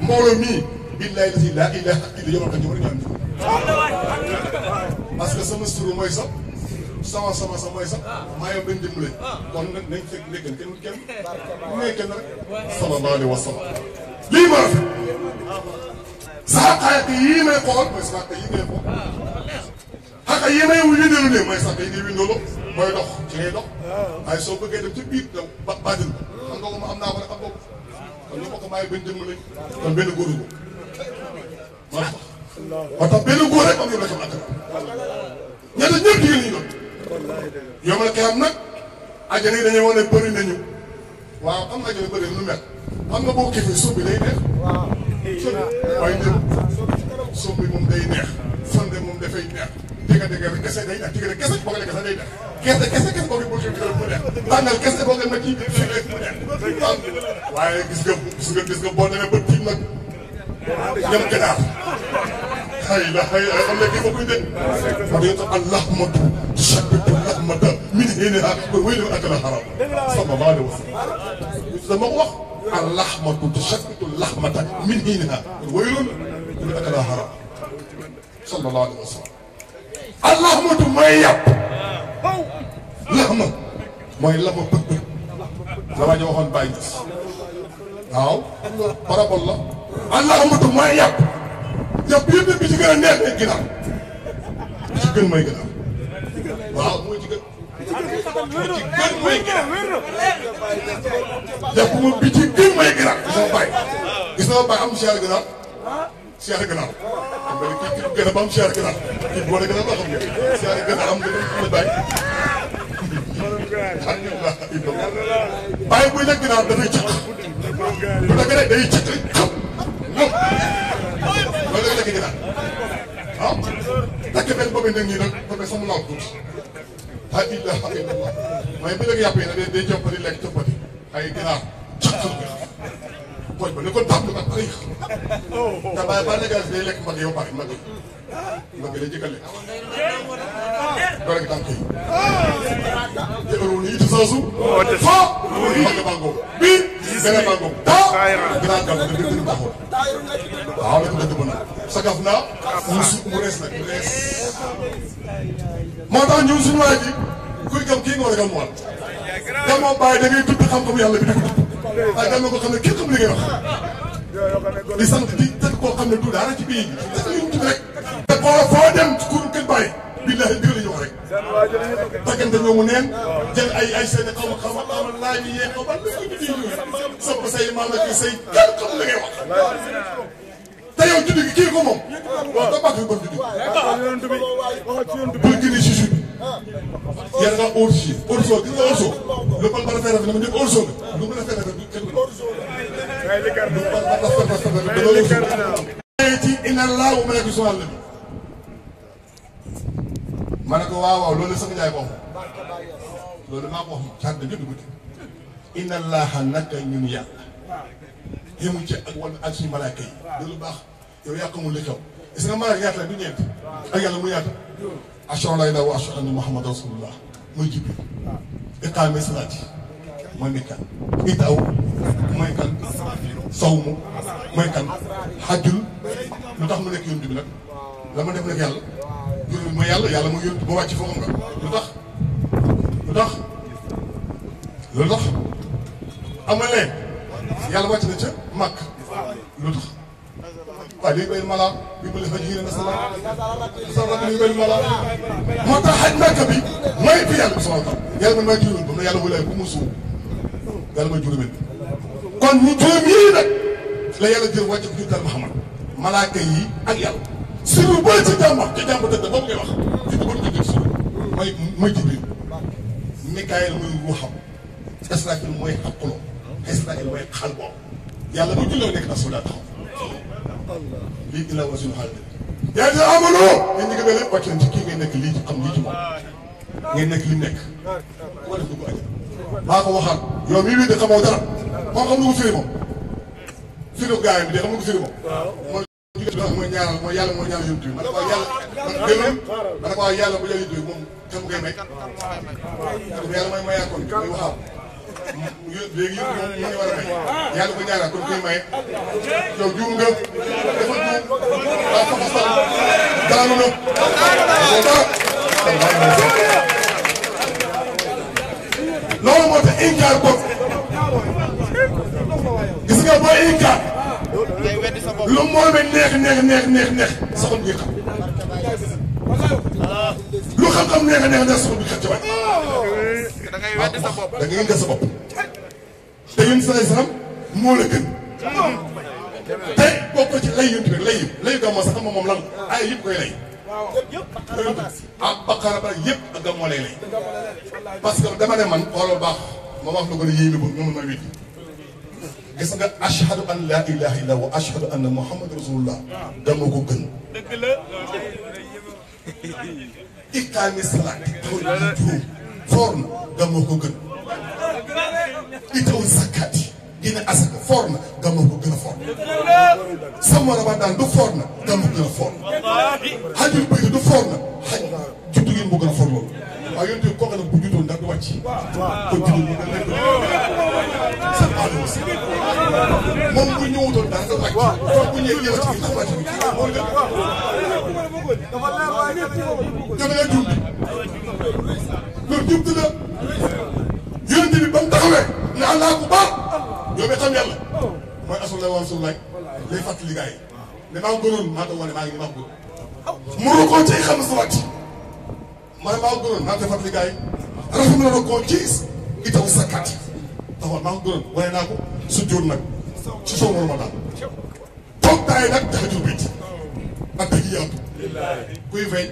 mbooloo mii billahi laa ilaaha illa yow ak ñu war a ñaan parce que sama suru mooy sax sama mooy sax maa yow benn jëmm lañ kon nag nañ fekk nekkan kenn rek sallallahu alayhi wa sallam lii ma rafet sax xayak yii may xool mooy sax yii ngay xool xaka yii may windeelu ne mooy sax yi ngay windoolu mooy dox ci ngay dox waaye soo bëggee dem ci biir daw baatin xam nga ko ma am naa ko rek am boobu kon ñu bokk bàyyi benn jëmm lañ kon benn góor ko moo tax benn góor rek am yow la xam ak ñetta ñëpp jigéen ñi doon yow ma la koy am nag àjjana yi dañuy wax ne bëri nañu waaw xam nga àjjana bëri lu mel xam nga boo kiifee suuf bi day neex waaye ñëpp suuf bi moom day neex sonde moom dafay neex dégg kese day neex diggante kese boo ko lekk sax day neex kese boo ko boo ko mu neex tàngal kese boo ko ma ci fii rek mu neex waaye gis nga boo demee ba tiim nag ñam ganaar xëy na xam ne kii bokkuñ de ma dañu tax allahmatu tushaddidu lahmata min hiniha wa waylun akala haram sallallahu alayhi wa sallam dama ko wax allahmatu tushaddidu lahmata min hiniha wa waylun akala haram sallallahu alayhi wa sallam allahmatu mooy yàpp lahma mooy lama bëgg la waa ji waxoon bàyyi gis waaw parabole la allahmatu mooy yàpp yëpp bi ci gën a neex ne ginaar bi ci gën mooy ginaar waaw mooy ci gën mooy ginaar yëpp moom bi ci gën mooy ginaar gis nga bàyyi am seer ginaar seer ginaar xam nga kii gën a ba am seer ginaar kii boole ginaar ba xam nga seer ginaar am nga bàyyi alhamdulilah bàyyi buy nekk ginaar dafay cëkk bu dëgg rek day cëkk xam loolu la lekk ginaar ah takk benn boobu nag ñii nag ba sama law tuuti la ilaha illallah mooy bi léegi yàpp yi nag day joppati lekk coppati ay ginaar càqal nga pooj ba ne ko tàmm nag ay te bàyyi ba négal day lekk mbagg yow pare mbagg la jëkk a lekk doo rek tànk yi jëkkaroon ni itu saasu foo mbagg bàngoo bii beneen bàngoo taa ginaar gàmm da dëgg baaxoon waaw la ko dëgg ba nag sagaf naa mu rees nag mu rees moo tax ñun suñu waay ji kuy gëm kii nga war a gëm waat gam moom bàyyi da ngay tudd xam-xam yàlla bi di ko tudd waaye gam na ko xam ne kenn xam li ngay wax di sant di teg koo xam ne du dara ci bii teg ñu tudd rek te foo dem kur kër bàyyi billahi dëgg la ñu wax rek taggante ñoomu neen jël ay seen xaw ma laaj yi yee xaw ma sopp say maam ak say kenn xam li ngay wax te yow juddu gi kii ko moom waaw da bàq yu bon juddu bul gënee si juddu yàlla nga orsi orso gis nga orso lu bal bala fay rafet dama njëkk orso nga lu mën a fay rafet du kenn lu bal bala fay rafet dama ci inna allah wa malaikatu la ma ne ko waaw loolu sama njaay boo loolu maa ko wax caat da jënd guddi inna allaha naka ñun yàlla yëmu ci ak wala ak suñu malaaka yi loolu baax yow yaa xamul li xew gis nga malaaka ñaata la du ñeent ak yàlla mu ñaata ashhadu an laa ilaaha wa ashhadu anna muhammadan rasulullah muy jibril iqaame salaati mooy nekkan itaw mooy kan sawmu mooy kan xajjul lu tax mu nekk yonent bi nag la ma def nekk yàlla juróomi mooy yàlla mooy yonent ba wàcc foofu nga lu tax ama leen yàlla wàcc na ca màkk lu tax waaye dañu béy mala bi ma leen fa jigéen moo tax xaj màkk bi mooy fi yàlla bi sama tax yàlla man maa juróomi ba mu ne yàlla walaay bu mu suuf yàlla mooy juróomi kon ñu juróom yii nag la yàlla jël wàcc ko juddal Muhammad malaaka yi ak yàlla sirru booy ci jàmbax ca jàmb dëgg boobu ngay wax ci ko ñu jël sirru mooy Jibril Mikaayil mooy ruuxam Israfil mooy xaquloo Israfil mooy xal boobu yàlla bu julloo nekk na su daa taxaw lii ila wa suñu xaalis yaa ngi amaloo yéen ñi nga mel ne wàcc nañ ci kii ngay nekk lii xam lii ci moom ngay nekk li nekk koo def dugg aja maa ko waxaat yow mii wii de xamoo dara moo xam lu ko firi moom firi gaay bi de xam nga ko firi moom mooy ñaanal mooy yàlla mooy ñaanal yonent bi ma ne ko yàlla ma ne ko yàlla bu yàlla yonent bi moom kan ngay may yàlla mooy mayaakoon mooy waxaam léegi yëpp moom moo ñu war a may yàlla ko ñaanal kon kuy maye yow juum nga dafa juum daa fa fasal daanu na loolu moo tax inkaar bopp gis nga boo inkaar lu moomee neex saxul bi xam lu xam-xam neex saxul bi xam ci waay da ngay weddi sa bopp da ngay indi sa bopp te yéen salaay salaam moo la gën te bokk ci lay yonti rek lay gàmmo sax xam nga moom lan ay yëpp koy lay ah Bakara ba yëpp ak gàmmo lay parce que dama ne man xoolal baax ma wax lu ko ne yéen a bëgg nga mën ma wéddi gis nga ashhadu an laa ilaha illa wa ashhadu anna muhammad rasulullah gàmmo ko gën iqaami salaat taxaw juróom foor na gàmmoo ko gën itaw zakkaati génne asaka foor na gàmmoo ko gën a foor sama Ramadan du foor na gàmmoo ko gën a foor xajul bayt du foor na xaj juddu ngeen moo gën a foor loolu waaye yonte kooku nag bu juddoon ndax du wàcc kon juddu mu gën leen sa aadama si moom bu ñëwutoon daal nga wàcc kon bu ñëwee ñëwati bi ndax wàcc bi moo gën dama la jumbi loolu jumtu la yonente bi ba mu taxawee ne allah ku baax yow mi xam yàlla mooy asulay wa rasulullah lay fàttali gars yi ne maa ngi gënoon maa ko wane maa ngi nii maa ko gën mu rokoo ci xam sa wàcc maa ngi gënoon maa ngi koy fàttali gars yi rafet na rokoo ci itaw sakkat taxawal maa ngi gënoon wane naa ko su jóor nag ci soo moroma daal toog taay nag taxajul bit ak dëgg yaatu kuy feeñ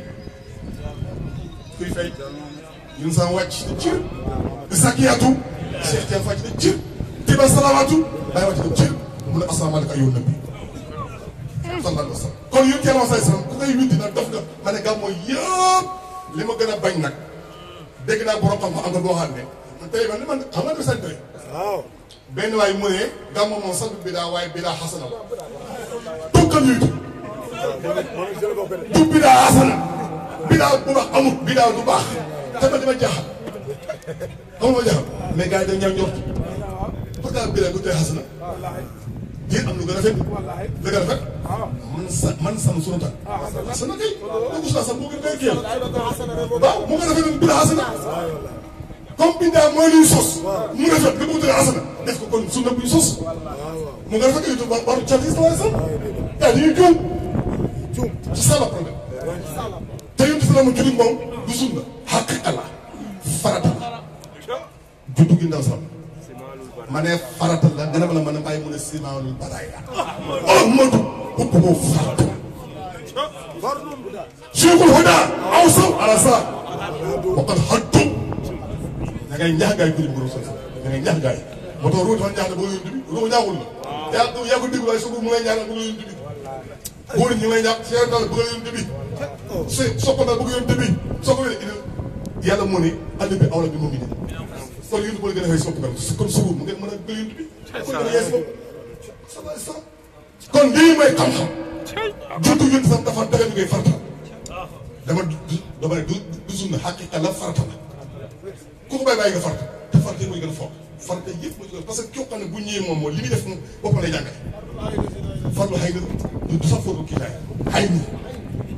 ñun sama wàcc na cër Sakiyatu Cheikh Tidiane wàcc na cër Tiba Salawaatu Baye wàcc na cër mu ne asalaamaaleykum ayoon nabi sallallahu alayhi wa sallam kon yéen teel a wasay salaam ku ngay witti nag dof nga ma ne gàmmu yëpp li ma gën a bañ nag dégg naa borom xam-xam am na boo xam ne man tey man xam nga ne sant benn waay mu ne gàmmu moom sax bidaa waaye bidaa xasana la tukkal yuy du bidaa xasana bidaa bu baax amul bidaa du baax te ma dama jaaxal xam nga jaaxal mais gars yi dañ ñëw njort parce que bidaa bu tey xasana yéen am lu gën a rafet lu gën a rafet man sam sunu tan xasana kay dugg si sax moo gën a kii waaw moo gën a rafet bidaa xasana comme bindaa mooy luy sos mu rafet nga bëgg a asana def ko kon sunna buy sos mu nga rafet yu waru cat yi sax yaa dañuy juum ci ça le problème te yonent si la mu jullit moom du sunna xaqiqa la farata la juddu gi ndaw sax ma ne farata la nga ne ma la mën a bàyyi mu ne simaanul baraaya Ahmadu ëpp ko farata Cheikhul Huda aw saw ala sa waqad haddu da ngay ñaax gaay yi bëri da ngay ñaax gaay yi moo tax ruuj fan ñaax na ba nga yónni bi ruuj ñaaxul la yaa ko dégg waaye su mu lay ñaaxal ba nga yónni bi góor ñi lay ñaax seer daal ba nga yónni bi soppandal ba nga yónni bi soo ko wélee yàlla moo ne àll bi awla bi moom it kon yónni boo gën a xëy sopp nga kon suur mu ngeen mën a ba yónni bi kon dana yees bopp kon lii may xam-xam juddu yónni sax dafa daga ñu koy farata dama ne du sunna xaqiqa la farata la ku ko bàyyi nga farata te farata yi mooy gën a fort farata yëpp mooy gën a parce que koo xam ne bu ñëwee moom li muy def moom boppam lay jàngale farlu xëy na du sax foofu kii laay xëy na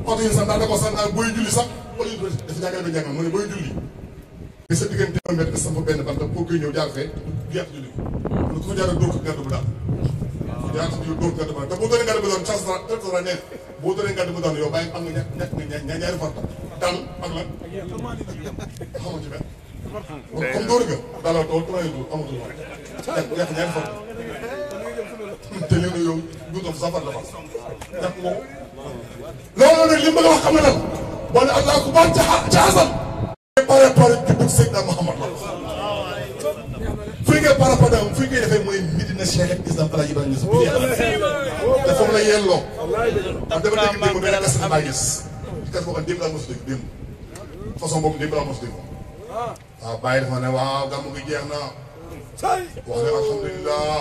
oto yi sax daanaka sax naan booy julli sax wala ñu dafa jàngale ba jàngal mu ne booy julli mais sa diggante mbedd nga samp benn bant boo koy ñëw jaar fee du yàq julli ko ku ko jaar dóor ko gàdd bu daal jaar dóor ko gàdd bu daal te boo doonee gàdd bu doon chance la nekk boo doonee gàdd bu doon yow bàyyi am nga ñaari farata daal ak lan xamoo ci benn comme dóor nga daal tool tubaab yi amatul woon yàq ñaari fan te léegi yow duutam safar la fa yàq nga ko loolu nag li mu bëgg a wax xam na lan boo ne allah ku baax ca xasal pare jubbu Seydina Muhammad la fii ngay pare fii ngay defee mooy Medina Cheikh Islam Alaaji Ibrahima Niass te foofu la yelloo am dama dégg démb benn kas maa gis kas boo xam démb laa mos dégg démb façon boobu démb laa mos dégg waaw bàyyi dafa ne waaw gàmmu gi jeex na wax ne alhamdulilah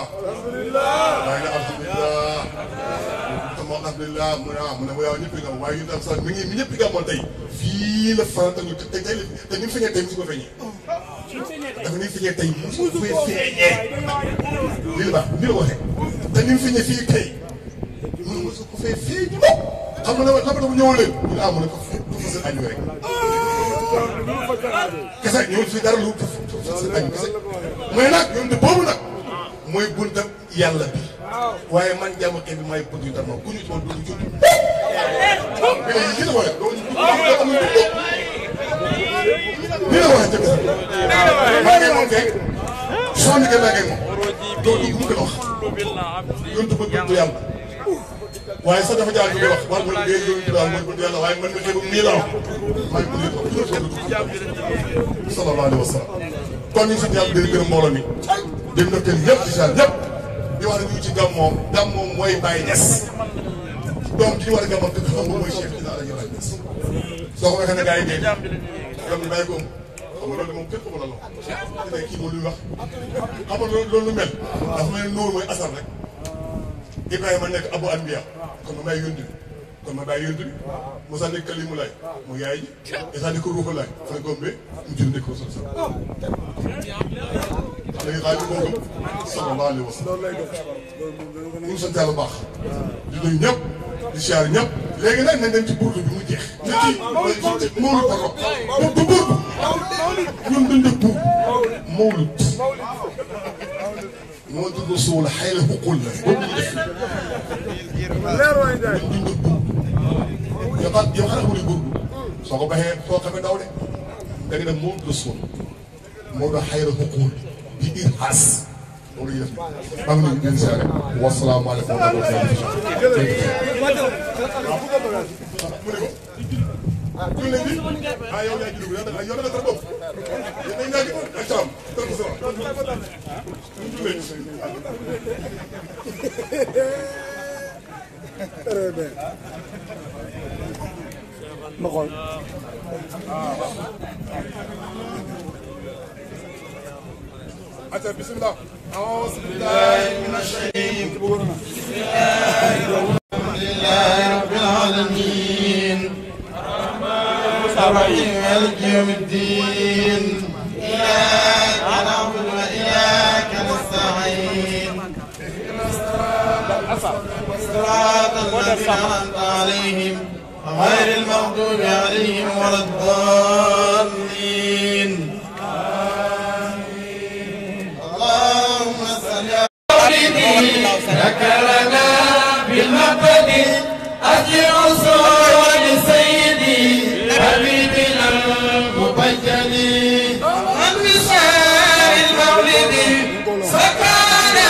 bàyyi ne alhamdulilah sama alhamdulilah mu ne waaw ñëpp nga waaye ñun tam sax mi ñëpp gàmmoon tey fii la farata ñu te tey te ni mu feeñee tey mosu ko feeñee dafa ni mu feeñee tey mosu ko feeñee lii la baax nii la waxee te ni mu feeñee fii tey mosu ko fee feeñu xam nga la bu ñëwoon leen ñu ne mu ne ko fasal añ rek kese ñëwul fii dara lu fasal añ kese mais nag ñoom de boobu nag mooy buntam yàlla bi waaye man jàmm xëy bi mooy buntu tam ku ñu ci woon du ñu judd. mais lii la waxee doo ñu lii la waxee ca maa ngi moom kay soo nekkee maa ngi moom doo dugg mu gën a wax yontu ba buntu yàlla waaye sax dafa jaar ñu koy wax war nga liggéey yontu daal mooy buntu yàlla waaye man nga xëy ba mii la wax maa ngi buntu yàlla sallallahu alayhi wa sallam kon ñu sant yàlla di gërëm mbooloo mi dem na kër yëpp di saa yëpp di wax ne ñu ngi ci gàmmoom mooy Baye Niass donc ki ñu war a gàmmoon te xam nga mooy Cheikh Issa Alaaji Ibrahima Niass soo ko waxee ne gars yi dégg gam ñu bàyyi ko xam nga loolu moom kenn xamul la lool kii moom lu ñu wax xam nga loolu lu mel dafa mel ne Noor mooy asar rek Ibrahima nekk Abu Anbiya kon ma bàyyi yonent bi kon ma bàyyi yonent bi Moussa nekk Kalimu Laay mu yaay ji Isa nekk Ruuxu Laay fa gombe mu jël nekk Rasul léegi xaaju boobu sallallahu alayhi wa sallam ñu ngi sant yàlla baax di nuyu ñëpp di siyaar ñëpp léegi nag nañ dem ci burdu bi mu jeex ñu ci mawlud pardon du burdu ñun dañ def burdu mawlud moo dugg suul xayla xuqul la boobu ñu def ñun duñ def burdu yow xanaa xamul burdu soo ko baxee soo xamee daw de da nga dem mawlud la suul moo doon xayla xuqul di irhaas loolu la ñuy def maa ngi leen di leen siyaare wasalaamaaleykum wa rahmatulah. yow yaa ngi dugg yow da nga bopp yow dañu naan ak salaam tënk salaam. très bien. ma xool. بسم الله أعوذ بالله من الشيطان الحمد لله رب العالمين الرحيم مالك يوم الدين إياك نعبد وإياك نستعين صراط الذين أنعمت عليهم غير المغضوب عليهم ولا الضالين اللهم صل ذكرنا بالمقد أجل أصول سيدي حبيبنا المبجل والنساء المولد سكرنا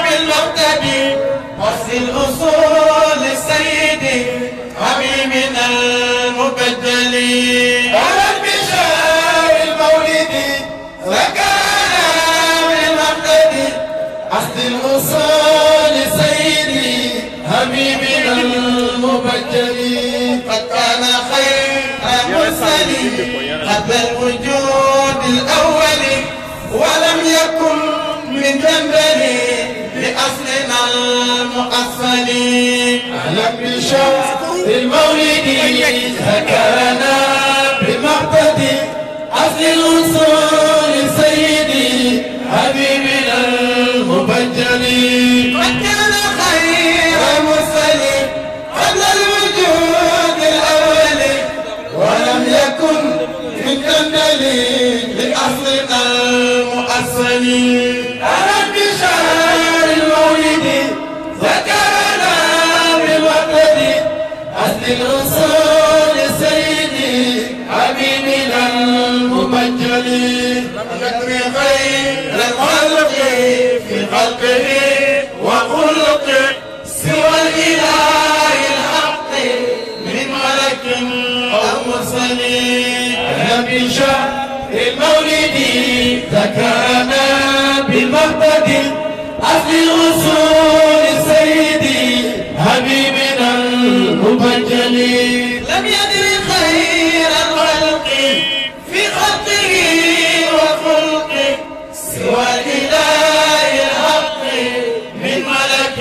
بالمقد أصل أصول سيدي حبيبنا المبجل والنساء المولد سكرنا بالمقد أصل الوصول سيدي حبيبنا المبجل قد كان خير مرسلين قبل الوجود الأول ولم يكن من جنبه لأصلنا المؤصل أهلا بشهر المولد ذكرنا بمقتدي أصل الوصول سيدي حبيبنا المبجل قد كان خير مرسلين قبل الوجود الأول ولم يكن من دليل لأصلنا المؤصل أهلا بشهر المولد ذكرنا بالوقت أصل الوصول سيدي حبيبنا المبجل يكفي خير الخلق في خلقه وخلقه سوى الإله الحق من ملك أو مرسل أهلا بشهر المولد ذكرنا بالمقتد أصل الوصول سيدي حبيبنا المبجل لم يدر خير الخلق في خلقه وخلقه سوى الإله الحق من ملك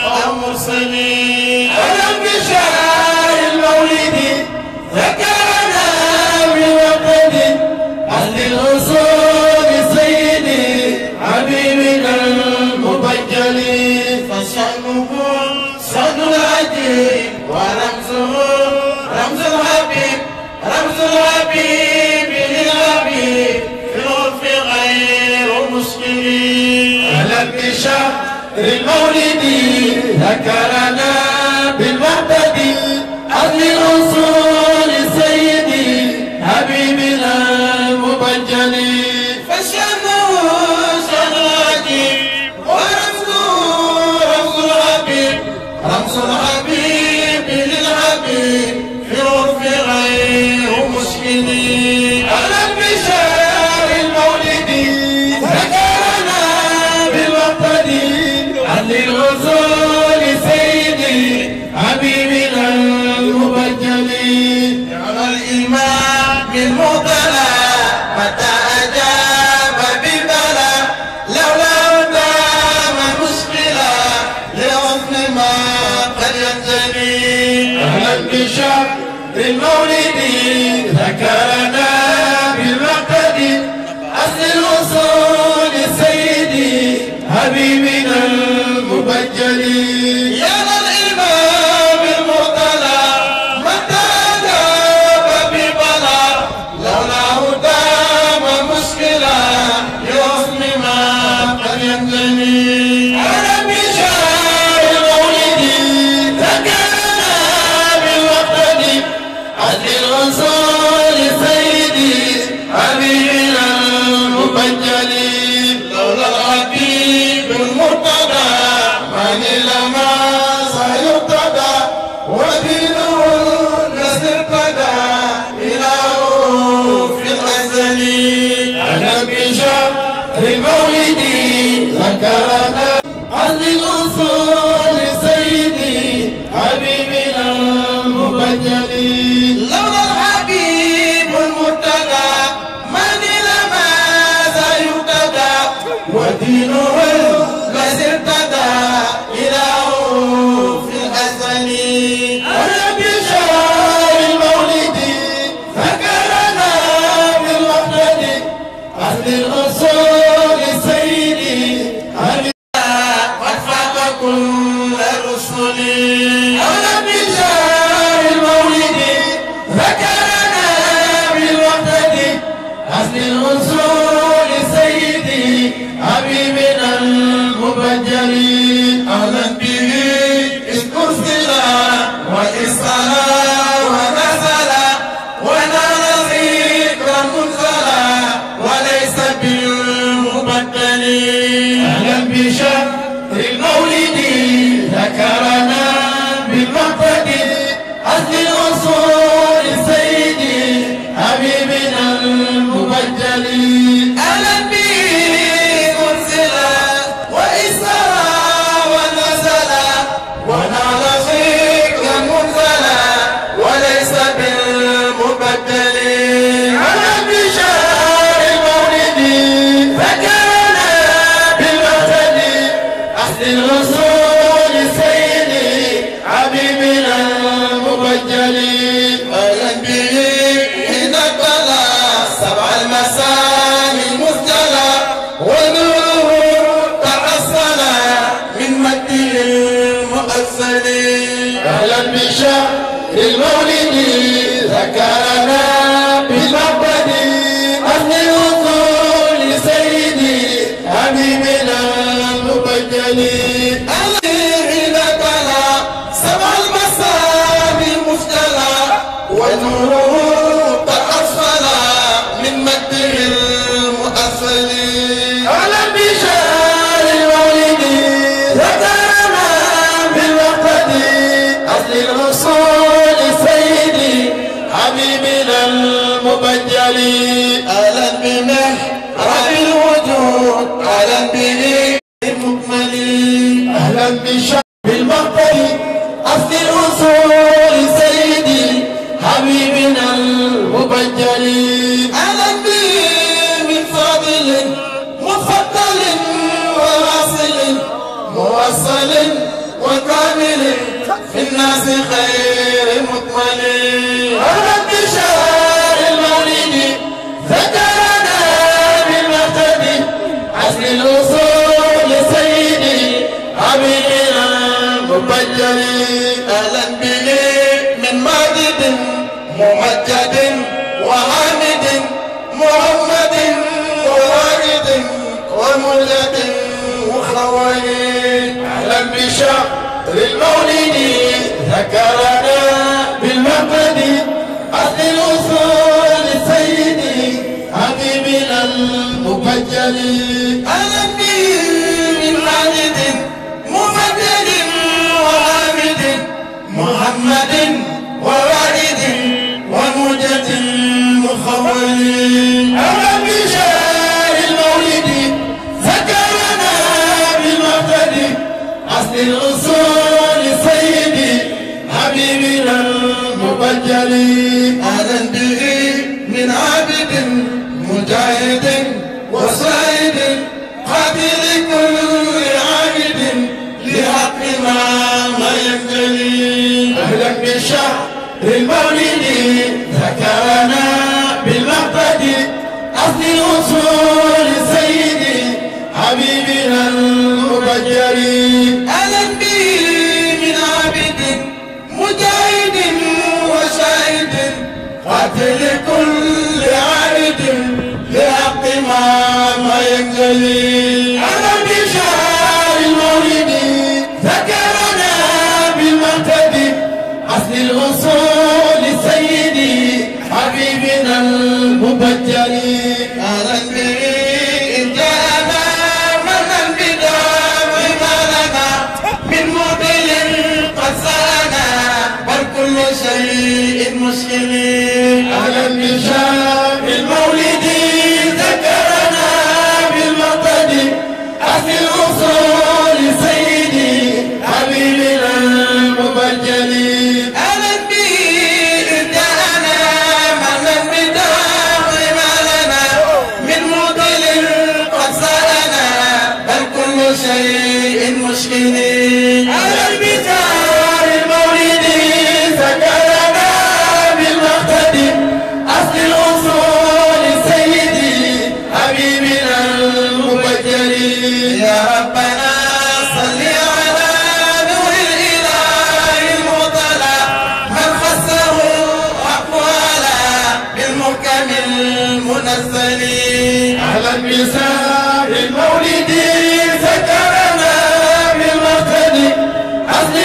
أو مرسل أهلا بشهر المولد ذكرنا بالوقت أهل الوصول سيدي حبيبنا المبجل فشأنه شأن العجيب ورمزه رمز الحبيب رمز الحبيب للحبيب في العرف غير مشكل أهلا بشهر المولد ذكرنا بالوحدة أهل الوصول سيدي حبيبنا المبجل فشأنه شأن العجيب ورمزه رمز الحبيب رمز الحبيب للحبيب في العرف غير مشكل أهلا بشهر المولد ذكرنا بالوقت أهل الوصول سيدي حبيبنا المبجل على الإمام المطلع متى أجاب ببلا لولا دام مشكلة لحسن ما قد ينجلي أهلا بشهر المولد ذكرنا بالمقتد أصل الوصول سيدي حبيبنا المبجل يا الإمام المطلع متى جاب ببلا لولاه دام مشكلة لحسن ما قد ينجلي أهلا بشهر المولد ذكرنا بالوقت أهل الوصول سيدي حبيبنا المبجل لولا الحبيب المرتضى من لما سيقتدى ودينه الذي ارتدى إله في الأزل أهلا بشهر المولد ذكرنا أهل الوصول سيدي حبيبنا المبجل لولا الحبيب المرتضى من لما سيقتدى بالمقتدي أصل الأصول سيدي حبيبنا المبجل أهلا به أرسلا وإسرا ونزلا ونال فيك منزلا وليس بالمبدل أهلا بشهر المولد فكرنا بالمقتدي أصل الرسول سيدي حبيبنا المبجل أهلا به حين طلع سبع المسامي المسجلة ونوره تحصل من مده المؤصل أهلا بشهر المولد ذكرنا بالمقتدي أصل الوصول سيدي حبيبنا المبجل حين طلع سبع المسامي المسجلة ونوره تحصل من مده المؤصل أهلا بشهر المولد ذكرنا بالمقتدي أصل الرسول سيدي حبيبنا المبجل أهلا بمحرم الوجود أهلا به المكمل أهلا بشهر المقتدي أصل الأصول سيدي حبيبنا المبجل أهلا به من فاضل مفضل وواصل موصل وكامل في الناس خير مكمل أهلا بشهر المولد ذكرنا بالمقتدي أصل الأصول سيدي حبيبنا المبجل أهلا به من ماجد ممجد وحامد محمد ووارد ومجد وخوالد أهلا بشهر المولد ذكرنا بالمقتدي أصل الأصول سيدي حبيبنا المبجل أهلا به من ماجد ممجد وحامد محمد ووارد ومجد مخول أهلا بشهر المولد ذكرنا بالمقتدي أصل الأصول سيدي حبيبنا المبجل أهلا به من عابد مجاهد وصائد قاتل كل عابد لحق ما ينجلي أهلا بشهر المولد ذكرنا بالمقتدي أصل الأصول سيدي حبيبنا المبجل أهلا به من عابد مجاهد وشاهد قاتل كل عابد لحق ما ينجلي أهلا بشهر المولد ذكرنا بالمقتدي أصل الأصول سيدي حبيبنا المبجل أهلا به إن جاءنا من بدام ما لنا من مبل قد سانا بل كل شيء مشكل أهلا بشهر المولد ذكرنا بالمقتدي أصل الأصول سيدي حبيبنا المبجل أهلا به إن جاءنا من بدام ما لنا من مبل قد سانا بل كل شيء مشكل أهلا بشهر المولد ذكرنا بالمقتدي أصل الأصول سيدي حبيبنا المبجل يا ربنا صل على نور الإله المطلع من خصه أقوالا بالمحكم المنزل أهلا بشهر المولد ذكرنا بالمقتدي أصل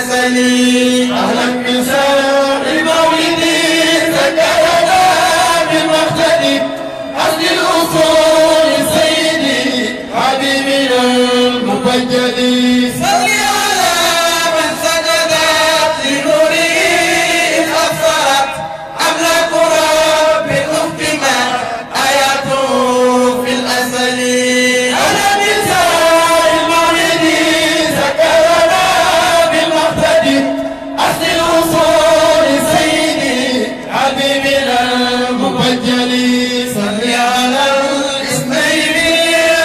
الأزل أهلا بسار المولد ذكرنا بالمقتدي أصل الأصول سيدي حبيبنا المبجل صل على من سجدت لنوره إذ أبصرت أملاك رب أختما آياته في الأزل أهلا بسار المولد ذكرنا بالمقتدي أصل الأصول سيدي حبيبنا المبجل صل على الاثنين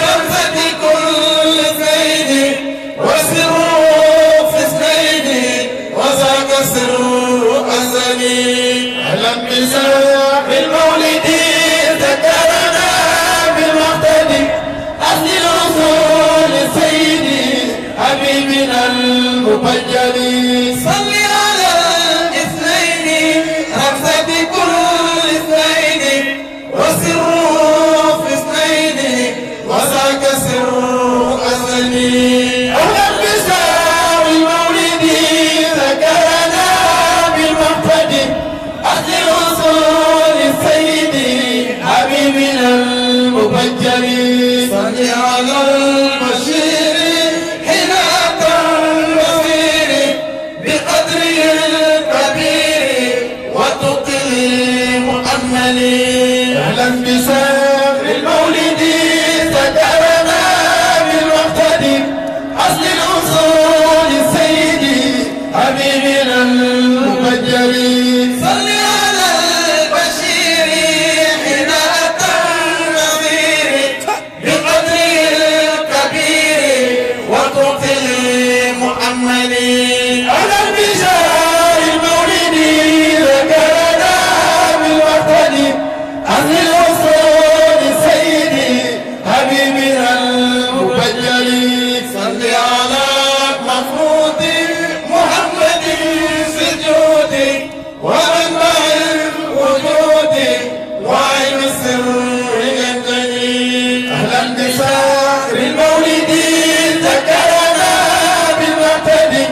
رمزة كل اثنين وسره في اثنين وذاك سر أزلي أهلا بساق المولد ذكرنا بالمقتدي أصل الأصول سيدي حبيبنا المبجل صل على الاثنين رمزة كل اثنين وسره في اثنين وذاك سر أزلي أهلا بسار المولد ذكرنا بالمقتدي أصل الأصول سيدي حبيبنا المبجل صل على البشير حين أتى النصير بقدره الكبير وتقي مؤملي أهلا بسار المولد ذكرنا بالمقتدي أصل الأصول سيدي حبيبنا المبجل صل على البشير حين أتى النظير بقدره الكبير وتقي مؤملي أهلا بسار المولد ذكرنا بالمقتدي أصل الأصول سيدي حبيبنا المبجل صل على محمود محمد سجودي ومنبع الوجود وعين السر ينجلي أهلا بسار المولد ذكرنا بالمقتدي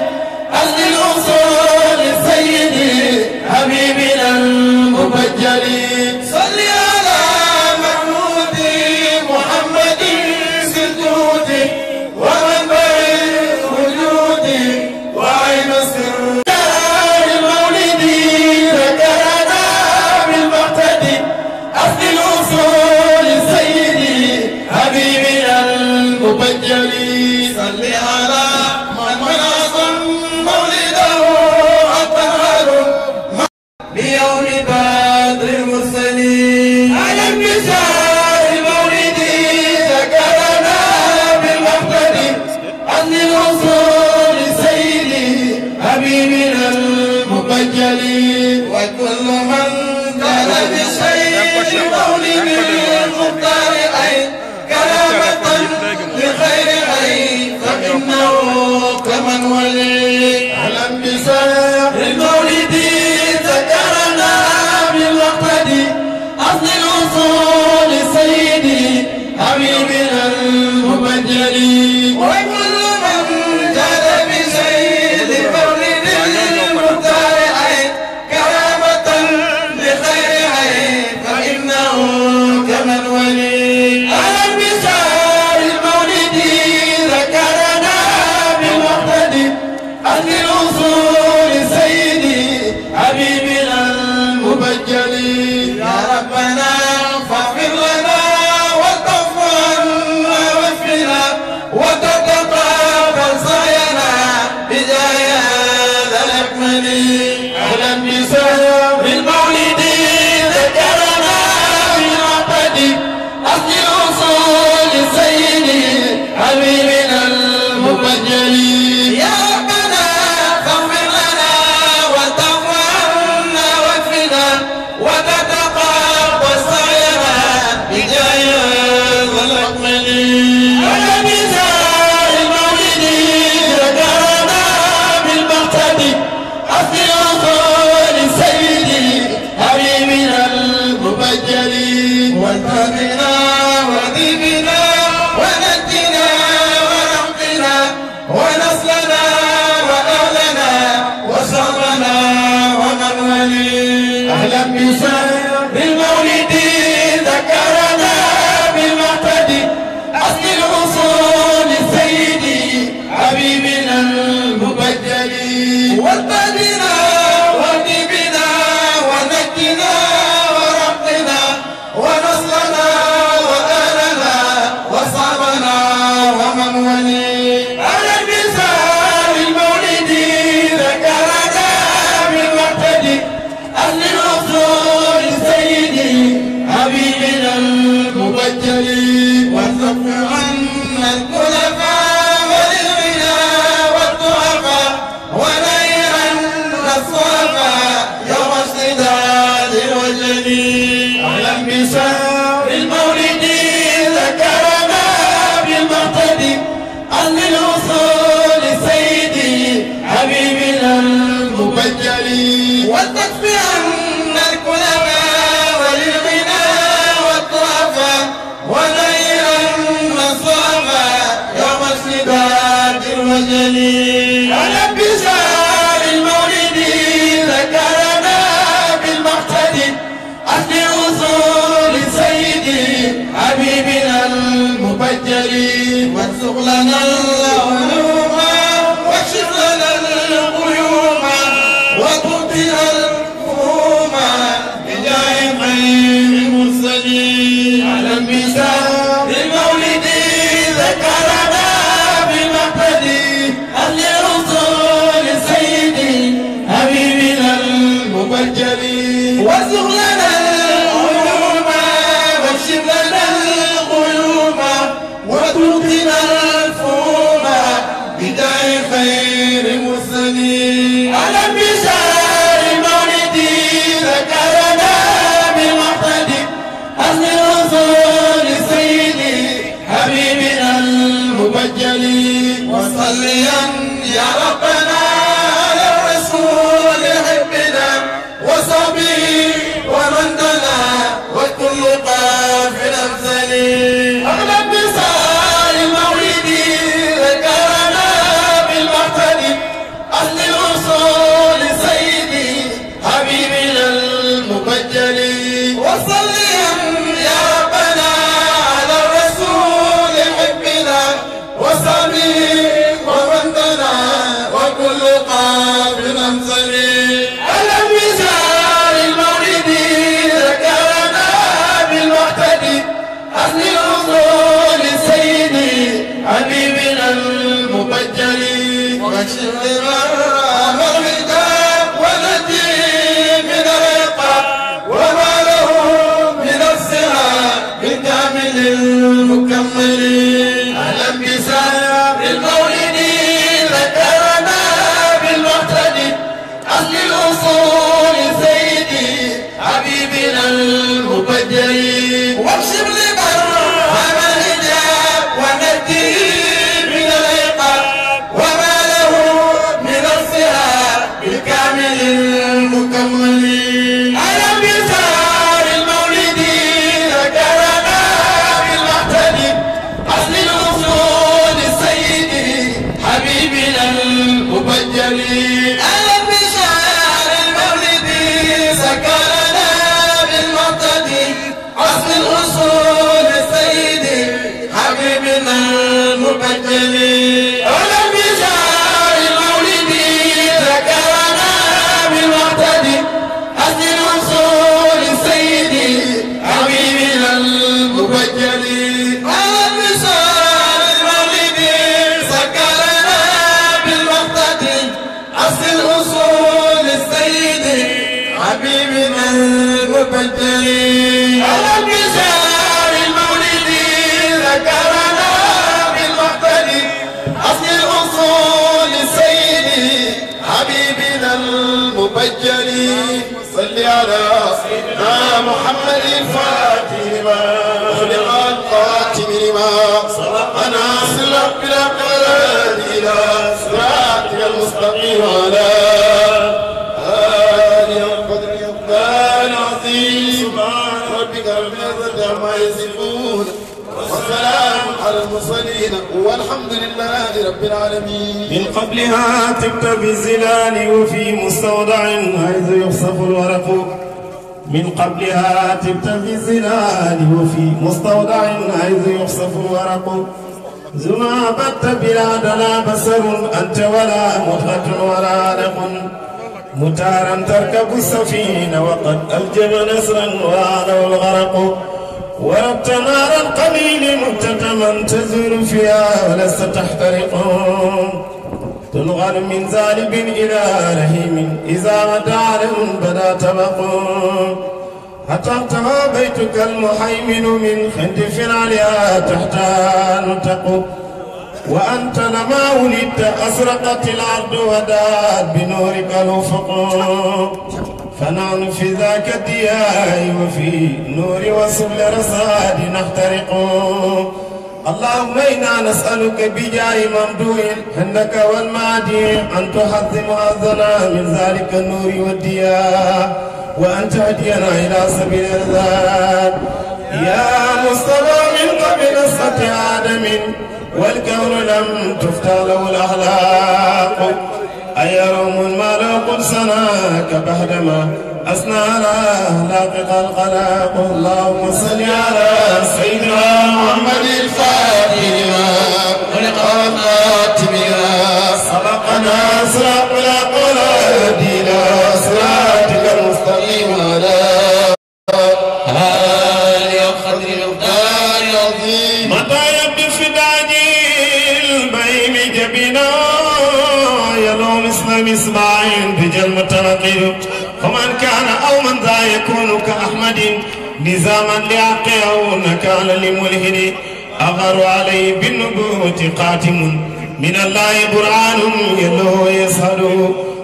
أصل الأصول سيدي حبيبنا المبجل صل على محمود محمد سجودي ومنبع الوجود وعين السر المولد ذكرنا بالمقتدي أصل الأصول سيدي حبيبنا المبجل صل على من أعظم مولده أطهر بيوم بدر المرسلين أهلا بسار المولد ذكرنا بالمقتدي أصل الأصول سيدي حبيبنا المبجل وكل من قال بشيء مولد المختار أي كرامة لخير أي فإنه كمن ولي أهلا بسار المولد ذكرنا بالمقتدي أصل الأصول سيدي حبيبنا المبجل وكل من جاد بشيء لمولد المختار أي كرامة لخير أي فإنه كمن ولي أهلا بسار المولد ذكرنا بالمقتدي أصل الأصول المبجلي وارتدنا واهدنا ونجنا ورقنا ونصلنا وآلنا وصابنا ومن ولي على المثال المولدي ذكرنا بالمعتدي أهل الأصول سيدي حبيبنا المبجلي والصف عنا الخلفاء والغنى والضعفاء ونيرا الصفا يوم اشتداد الوجل أهلا بشهر المولد ذكرنا بالمعتدي أهل الأصول سيدي حبيبنا المبجلي والصف عنا الخلفاء والغنى والضعفاء ونيرا الصفا يوم اشتداد الوجل أهلا بشهر المولد ذكرنا بالمعتدي أهل أصول سيدي حبيبنا المبجلي وارزق لنا العلوم واكشف لنا الغيوم وتبدل الفهوم بجاه خير المرسلين أهلا بشهر المولد ذكرنا بالمعتدي أهل أصول سيدي حبيبنا المبجلي وارزق لنا العلوم واكشف لنا الغيوم وتبدل الفهوم بداية خير المرسلين أهلا بشهر المولد ذكرنا بالمعتدي أهل الأصول سيدي حبيبنا المبجلي وصليا يا ربنا على الرسول حبنا وصبي ومن دنا وكل قافل أمثلي أهلا بشهر المولد ذكرنا بالمعتدي أهل الأصول سيدي حبيبنا المبجلي وصليا يا ربنا على الرسول حبنا وصبي ومن دنا وكل قابل أمثلي أهلا بشهر المولد ذكرنا بالمعتدي أهل الأصول سيدي حبيبنا المبجلي واكشف لغرام الحجاب ونجي من العقاب وما له من الصغار بالكامل المكمل أهلا بشهر المولد ذكرنا بالمعتدي أهل الأصول سيدي حبيبنا المبجلي واكشف لغرام الحجاب ونجي من العقاب وما له من الصغار بالكامل المكمل أهلا بشهر المولد ذكرنا بالمعتدي أهل الأصول سيدي حبيبنا المبجلي أهلا بشهر المولد ذكرنا بالمعتدي أهل الأصول سيدي حبيبنا المبجلي أهلا بشهر المولد ذكرنا بالمعتدي أهل الأصول سيدي حبيبنا المبجلي أهلا بشهر المولد ذكرنا بالمعتدي أهل الأصول سيدي حبيبنا المبجلي أهلا بشهر المولد ذكرنا بالمعتدي أهل الأصول سيدي حبيبنا المبجلي صل على سيدنا محمد الفاتح لما خلق القاتم لما سبقنا صراط بالأقوال إلى صراطك المستقيم على آله القدر يقبل عظيم سبحان ربك رب العزة عما يصفون والسلام على المرسلين والحمد لله رب العالمين. من قبلها تبت في الزلال وفي مستودع حيث يخصف الورق. من قبلها تبت في الزلال وفي مستودع حيث يخصف الورق. زما بت بلاد لا بصر أنت ولا مضغة ولا علق متارا تركب السفينة وقد ألجم نسرا وعلو الغرق وربت نار القليل مكتتما تزول فيها ولست تحترق تنغل من زالب إلى رهيم إذا غدا علم بدا طبق حتى انتهى بيتك المحيمن من خندف عليها تحتها نتق وأنت لما ولدت أسرقت الأرض ودات بنورك الأفق فنحن في ذاك الدياء وفي نور وسبل رصاد نخترق اللهم إنا نسألك بجاه ممدوح عندك والمعدي أن تحظم أذنا من ذلك النور والدياء وأن تهدينا إلى سبيل الرشاد يا مصطفى من قبل نصرة آدم والكون لم تفتح له الأخلاق أيروم ما لو قد سناك بعدما أثنى على أخلاقك الخلاق اللهم صل على سيدنا محمد الفاتح لما ولقد خاتمها سبقنا صراط الأقوال إلى صراطك المستقيم على آله وقدر المقدار العظيم متى يبدو في داجي البهيم جبينا يلوم اسم إسماعيل بجل متنقل فمن كان أو من ذا يكون كأحمد نظاما لعقه كان لملهد أغر عليه بالنبوة قاتم من الله برهان يلوه يسهد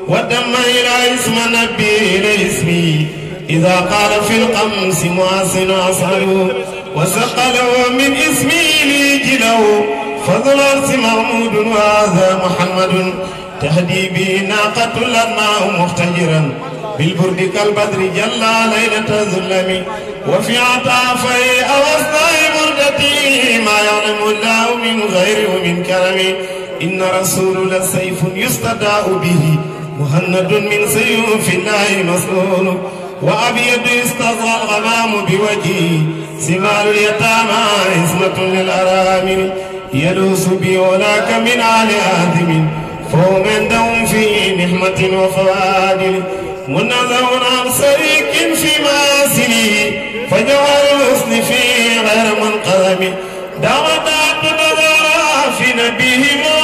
ودم إلى اسم نبي إلى اسمي إذا قال في القمس محسن أصهد وسقله من اسمي ليجله فضل الأرض محمود وهذا محمد تهدي به ناقة لما مختجرا بالبرد كالبدر جل ليلة الظلم وفي عطافي أو أصناع بردتي ما يعلم الله من غير ومن كرم إن رسول لسيف يستدعى به مهند من سيوف الله مسلول وأبيض استظى الغمام بوجهه سمال اليتامى عصمة للأرامل يلوس بولاك من آل آدم فهم عندهم في نحمة وفوادل منظم عن سريك في ماسله فجوهر الحسن في غير منقذم دعوات نظرا في نبيهما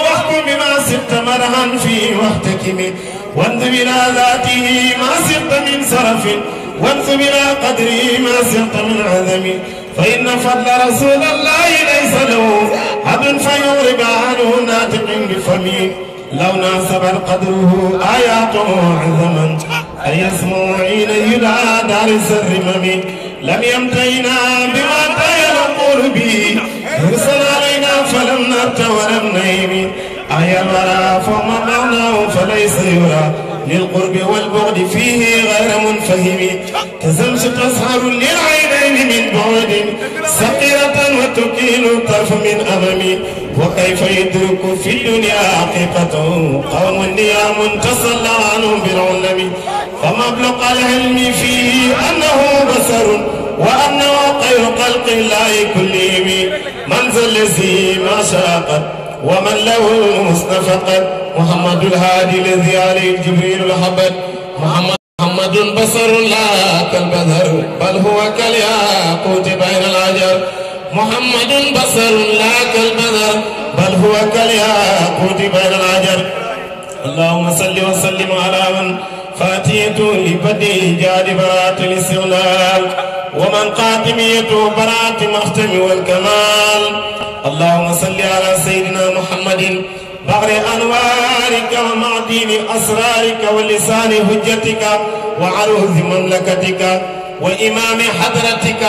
واحكم بما سبت مرها في واحتكم وانظر إلى ذاته ما سبت من سرف وانظر إلى قدره ما سبت من عظم فإن فضل رسول الله ليس له حد فيغرب عنه ناطق بفمه لو ناسب قدره آياته عظما أن يسمع حين يدعى دار الرمم لم يمتينا بما يقول به ارسل علينا فلم نرت ولم نيم أي الورى فما معناه فليس يرى للقرب والبعد فيه غير منفهم كزمس تسهر للعينين من بعد سقيرة وتكيل الطرف من أمامي وكيف يدرك في الدنيا حقيقته قوم نيام تصلى عنهم بالعلم فمبلغ العلم فيه أنه بصر وأنه خير خلق الله كلهم من ذا الذي ما شاقت ومن له الحسن فقد محمد الهادي الذي عليه جبريل الحبد محمد بصر لا كالبدر بل هو كالياقوت بين العجر محمد بصر لا كالبدر بل هو كالياقوت بين العجر اللهم صل وسلم على من فاتيته لبدء جاد براءة الاستغلال ومن قاتميته براءة مختم والكمال اللهم صل على سيدنا محمد بحر أنوارك ومعدين أسرارك ولسان حجتك وعروض مملكتك وإمام حضرتك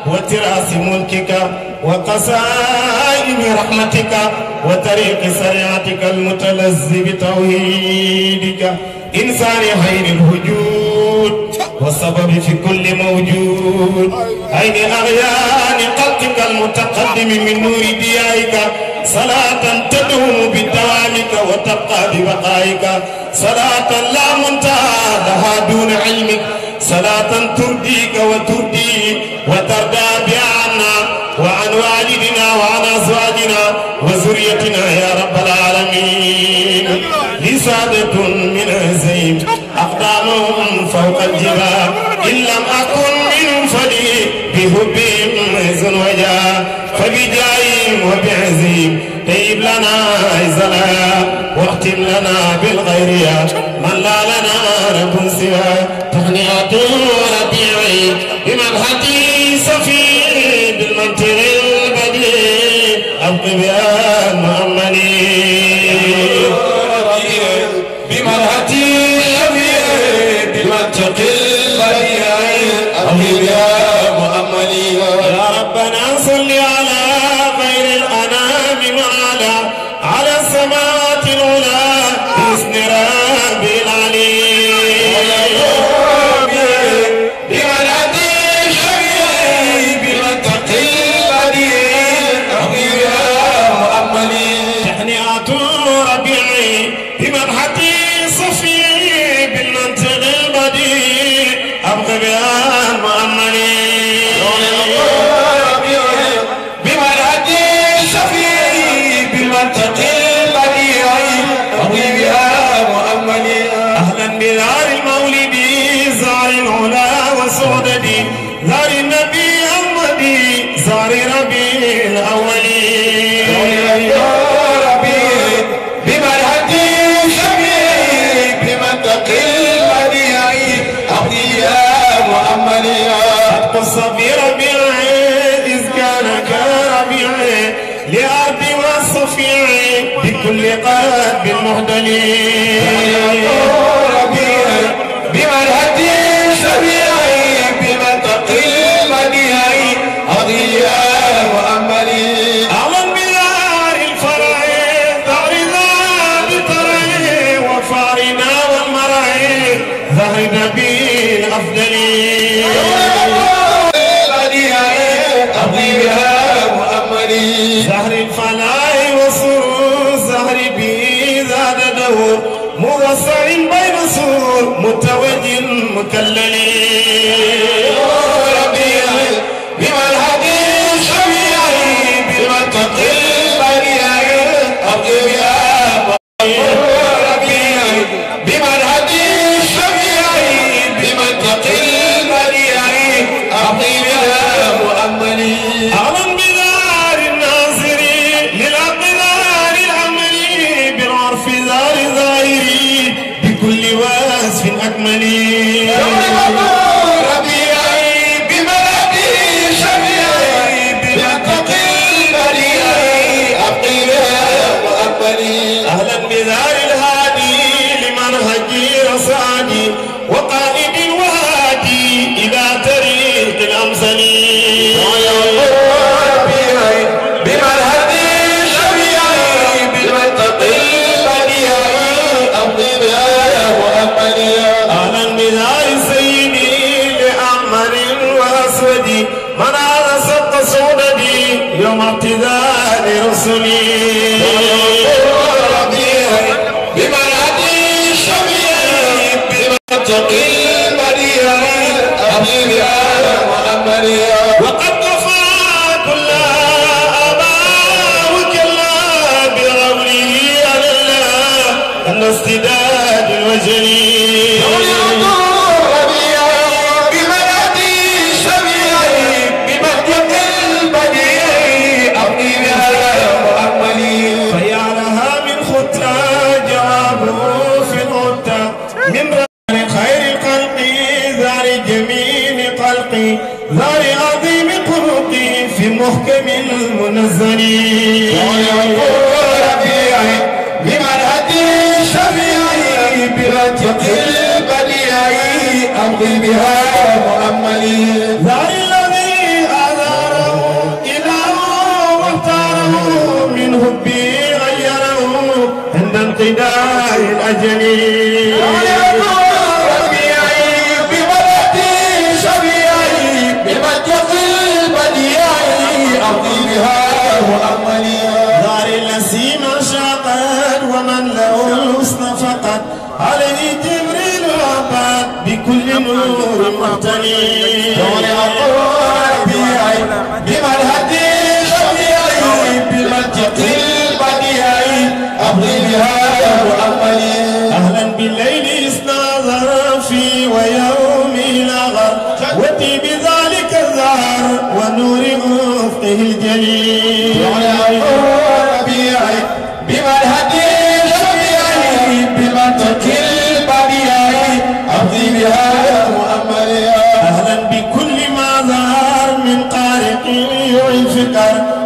وتراس ملكك وقسائم رحمتك وطريق شريعتك المتلذ بتوحيدك إنسان خير الوجود والسبب في كل موجود أين أغيان خلقك المتقدم من نور ديائك صلاة تدوم بدوامك وتبقى ببقائك صلاة لا منتهى لها دون علمك صلاة ترضيك وترضي وترضى بها عنا وعن والدنا وعن أزواجنا ذريتنا يا رب العالمين لي سادة من هزيم أقدامهم فوق الجبال إن لم أكن منهم فلي بحبهم عز وجاه فبجاههم وبعزهم طيب لنا عزنا واختم لنا بالغير يا من لا لنا رب سوى تهنئة ربيعي بمدحتي سفي بالمنطق البديع أبقي بها مؤمني بمدحتي سفي بالمنطق البديع أبقي بها مؤمني يا ربنا صل على خير الأنام وعلى على السماوات العلى باسم ربي العلي زار النبي أحمدي زار ربي الأولي ربي بمرحتي شبيه بمنطق البديع أبدي يا مؤملي قد قص في ربيعي إذ كان كربيعي لأرض والصفيعي بكل قلب مهدلي ربي بمرحتي شبيه ذهب بالأفضل أبغي بها مؤملي زهر الفلاح وسرور زهر بي زاد دور موسع بين سور متوج مكلل ربيعي بملحقي شبيعي بمنطق البريعي أبغي بها ربيعي بملحقي أعلم بدار الناصري للأقدار العملي بالعرف دار ظاهري بكل وصف أكملي ربيعي بملكي شبيعي بمنطق البريعي أبقي بها وأقبلي أهلا بدار الهادي لمنهجي رصادي وقائد الوادي إلى طريق الأمثل من على سبق سوددي يوم ابتداء رسلي ربيعي بمنهجي شبيعي بمنطق البريعي حبيبي محمدي وقد كفى كل آباء وكلا بقوله على الله أن استداد الوجلي ذار عظيم قلقي في محكم المنزل ربيعي بمنهجي شفيعي برتق البديعي أمضي بها مؤملي ذار الذي أداره إله واختاره من حبي غيره عند انقضاء الأجل دار الذي ما شاقت ومن له الحسن فقط عليه جبريل وعباد بكل نور مهتني ربيعي بمنهجي شفيعي بمنطق رفقه الجليل ربيعي بمنهج ربيعي بمنطق البديعي أمضي بها مؤملها أهلا بكل ما ظهر من قارئ يعي الفكر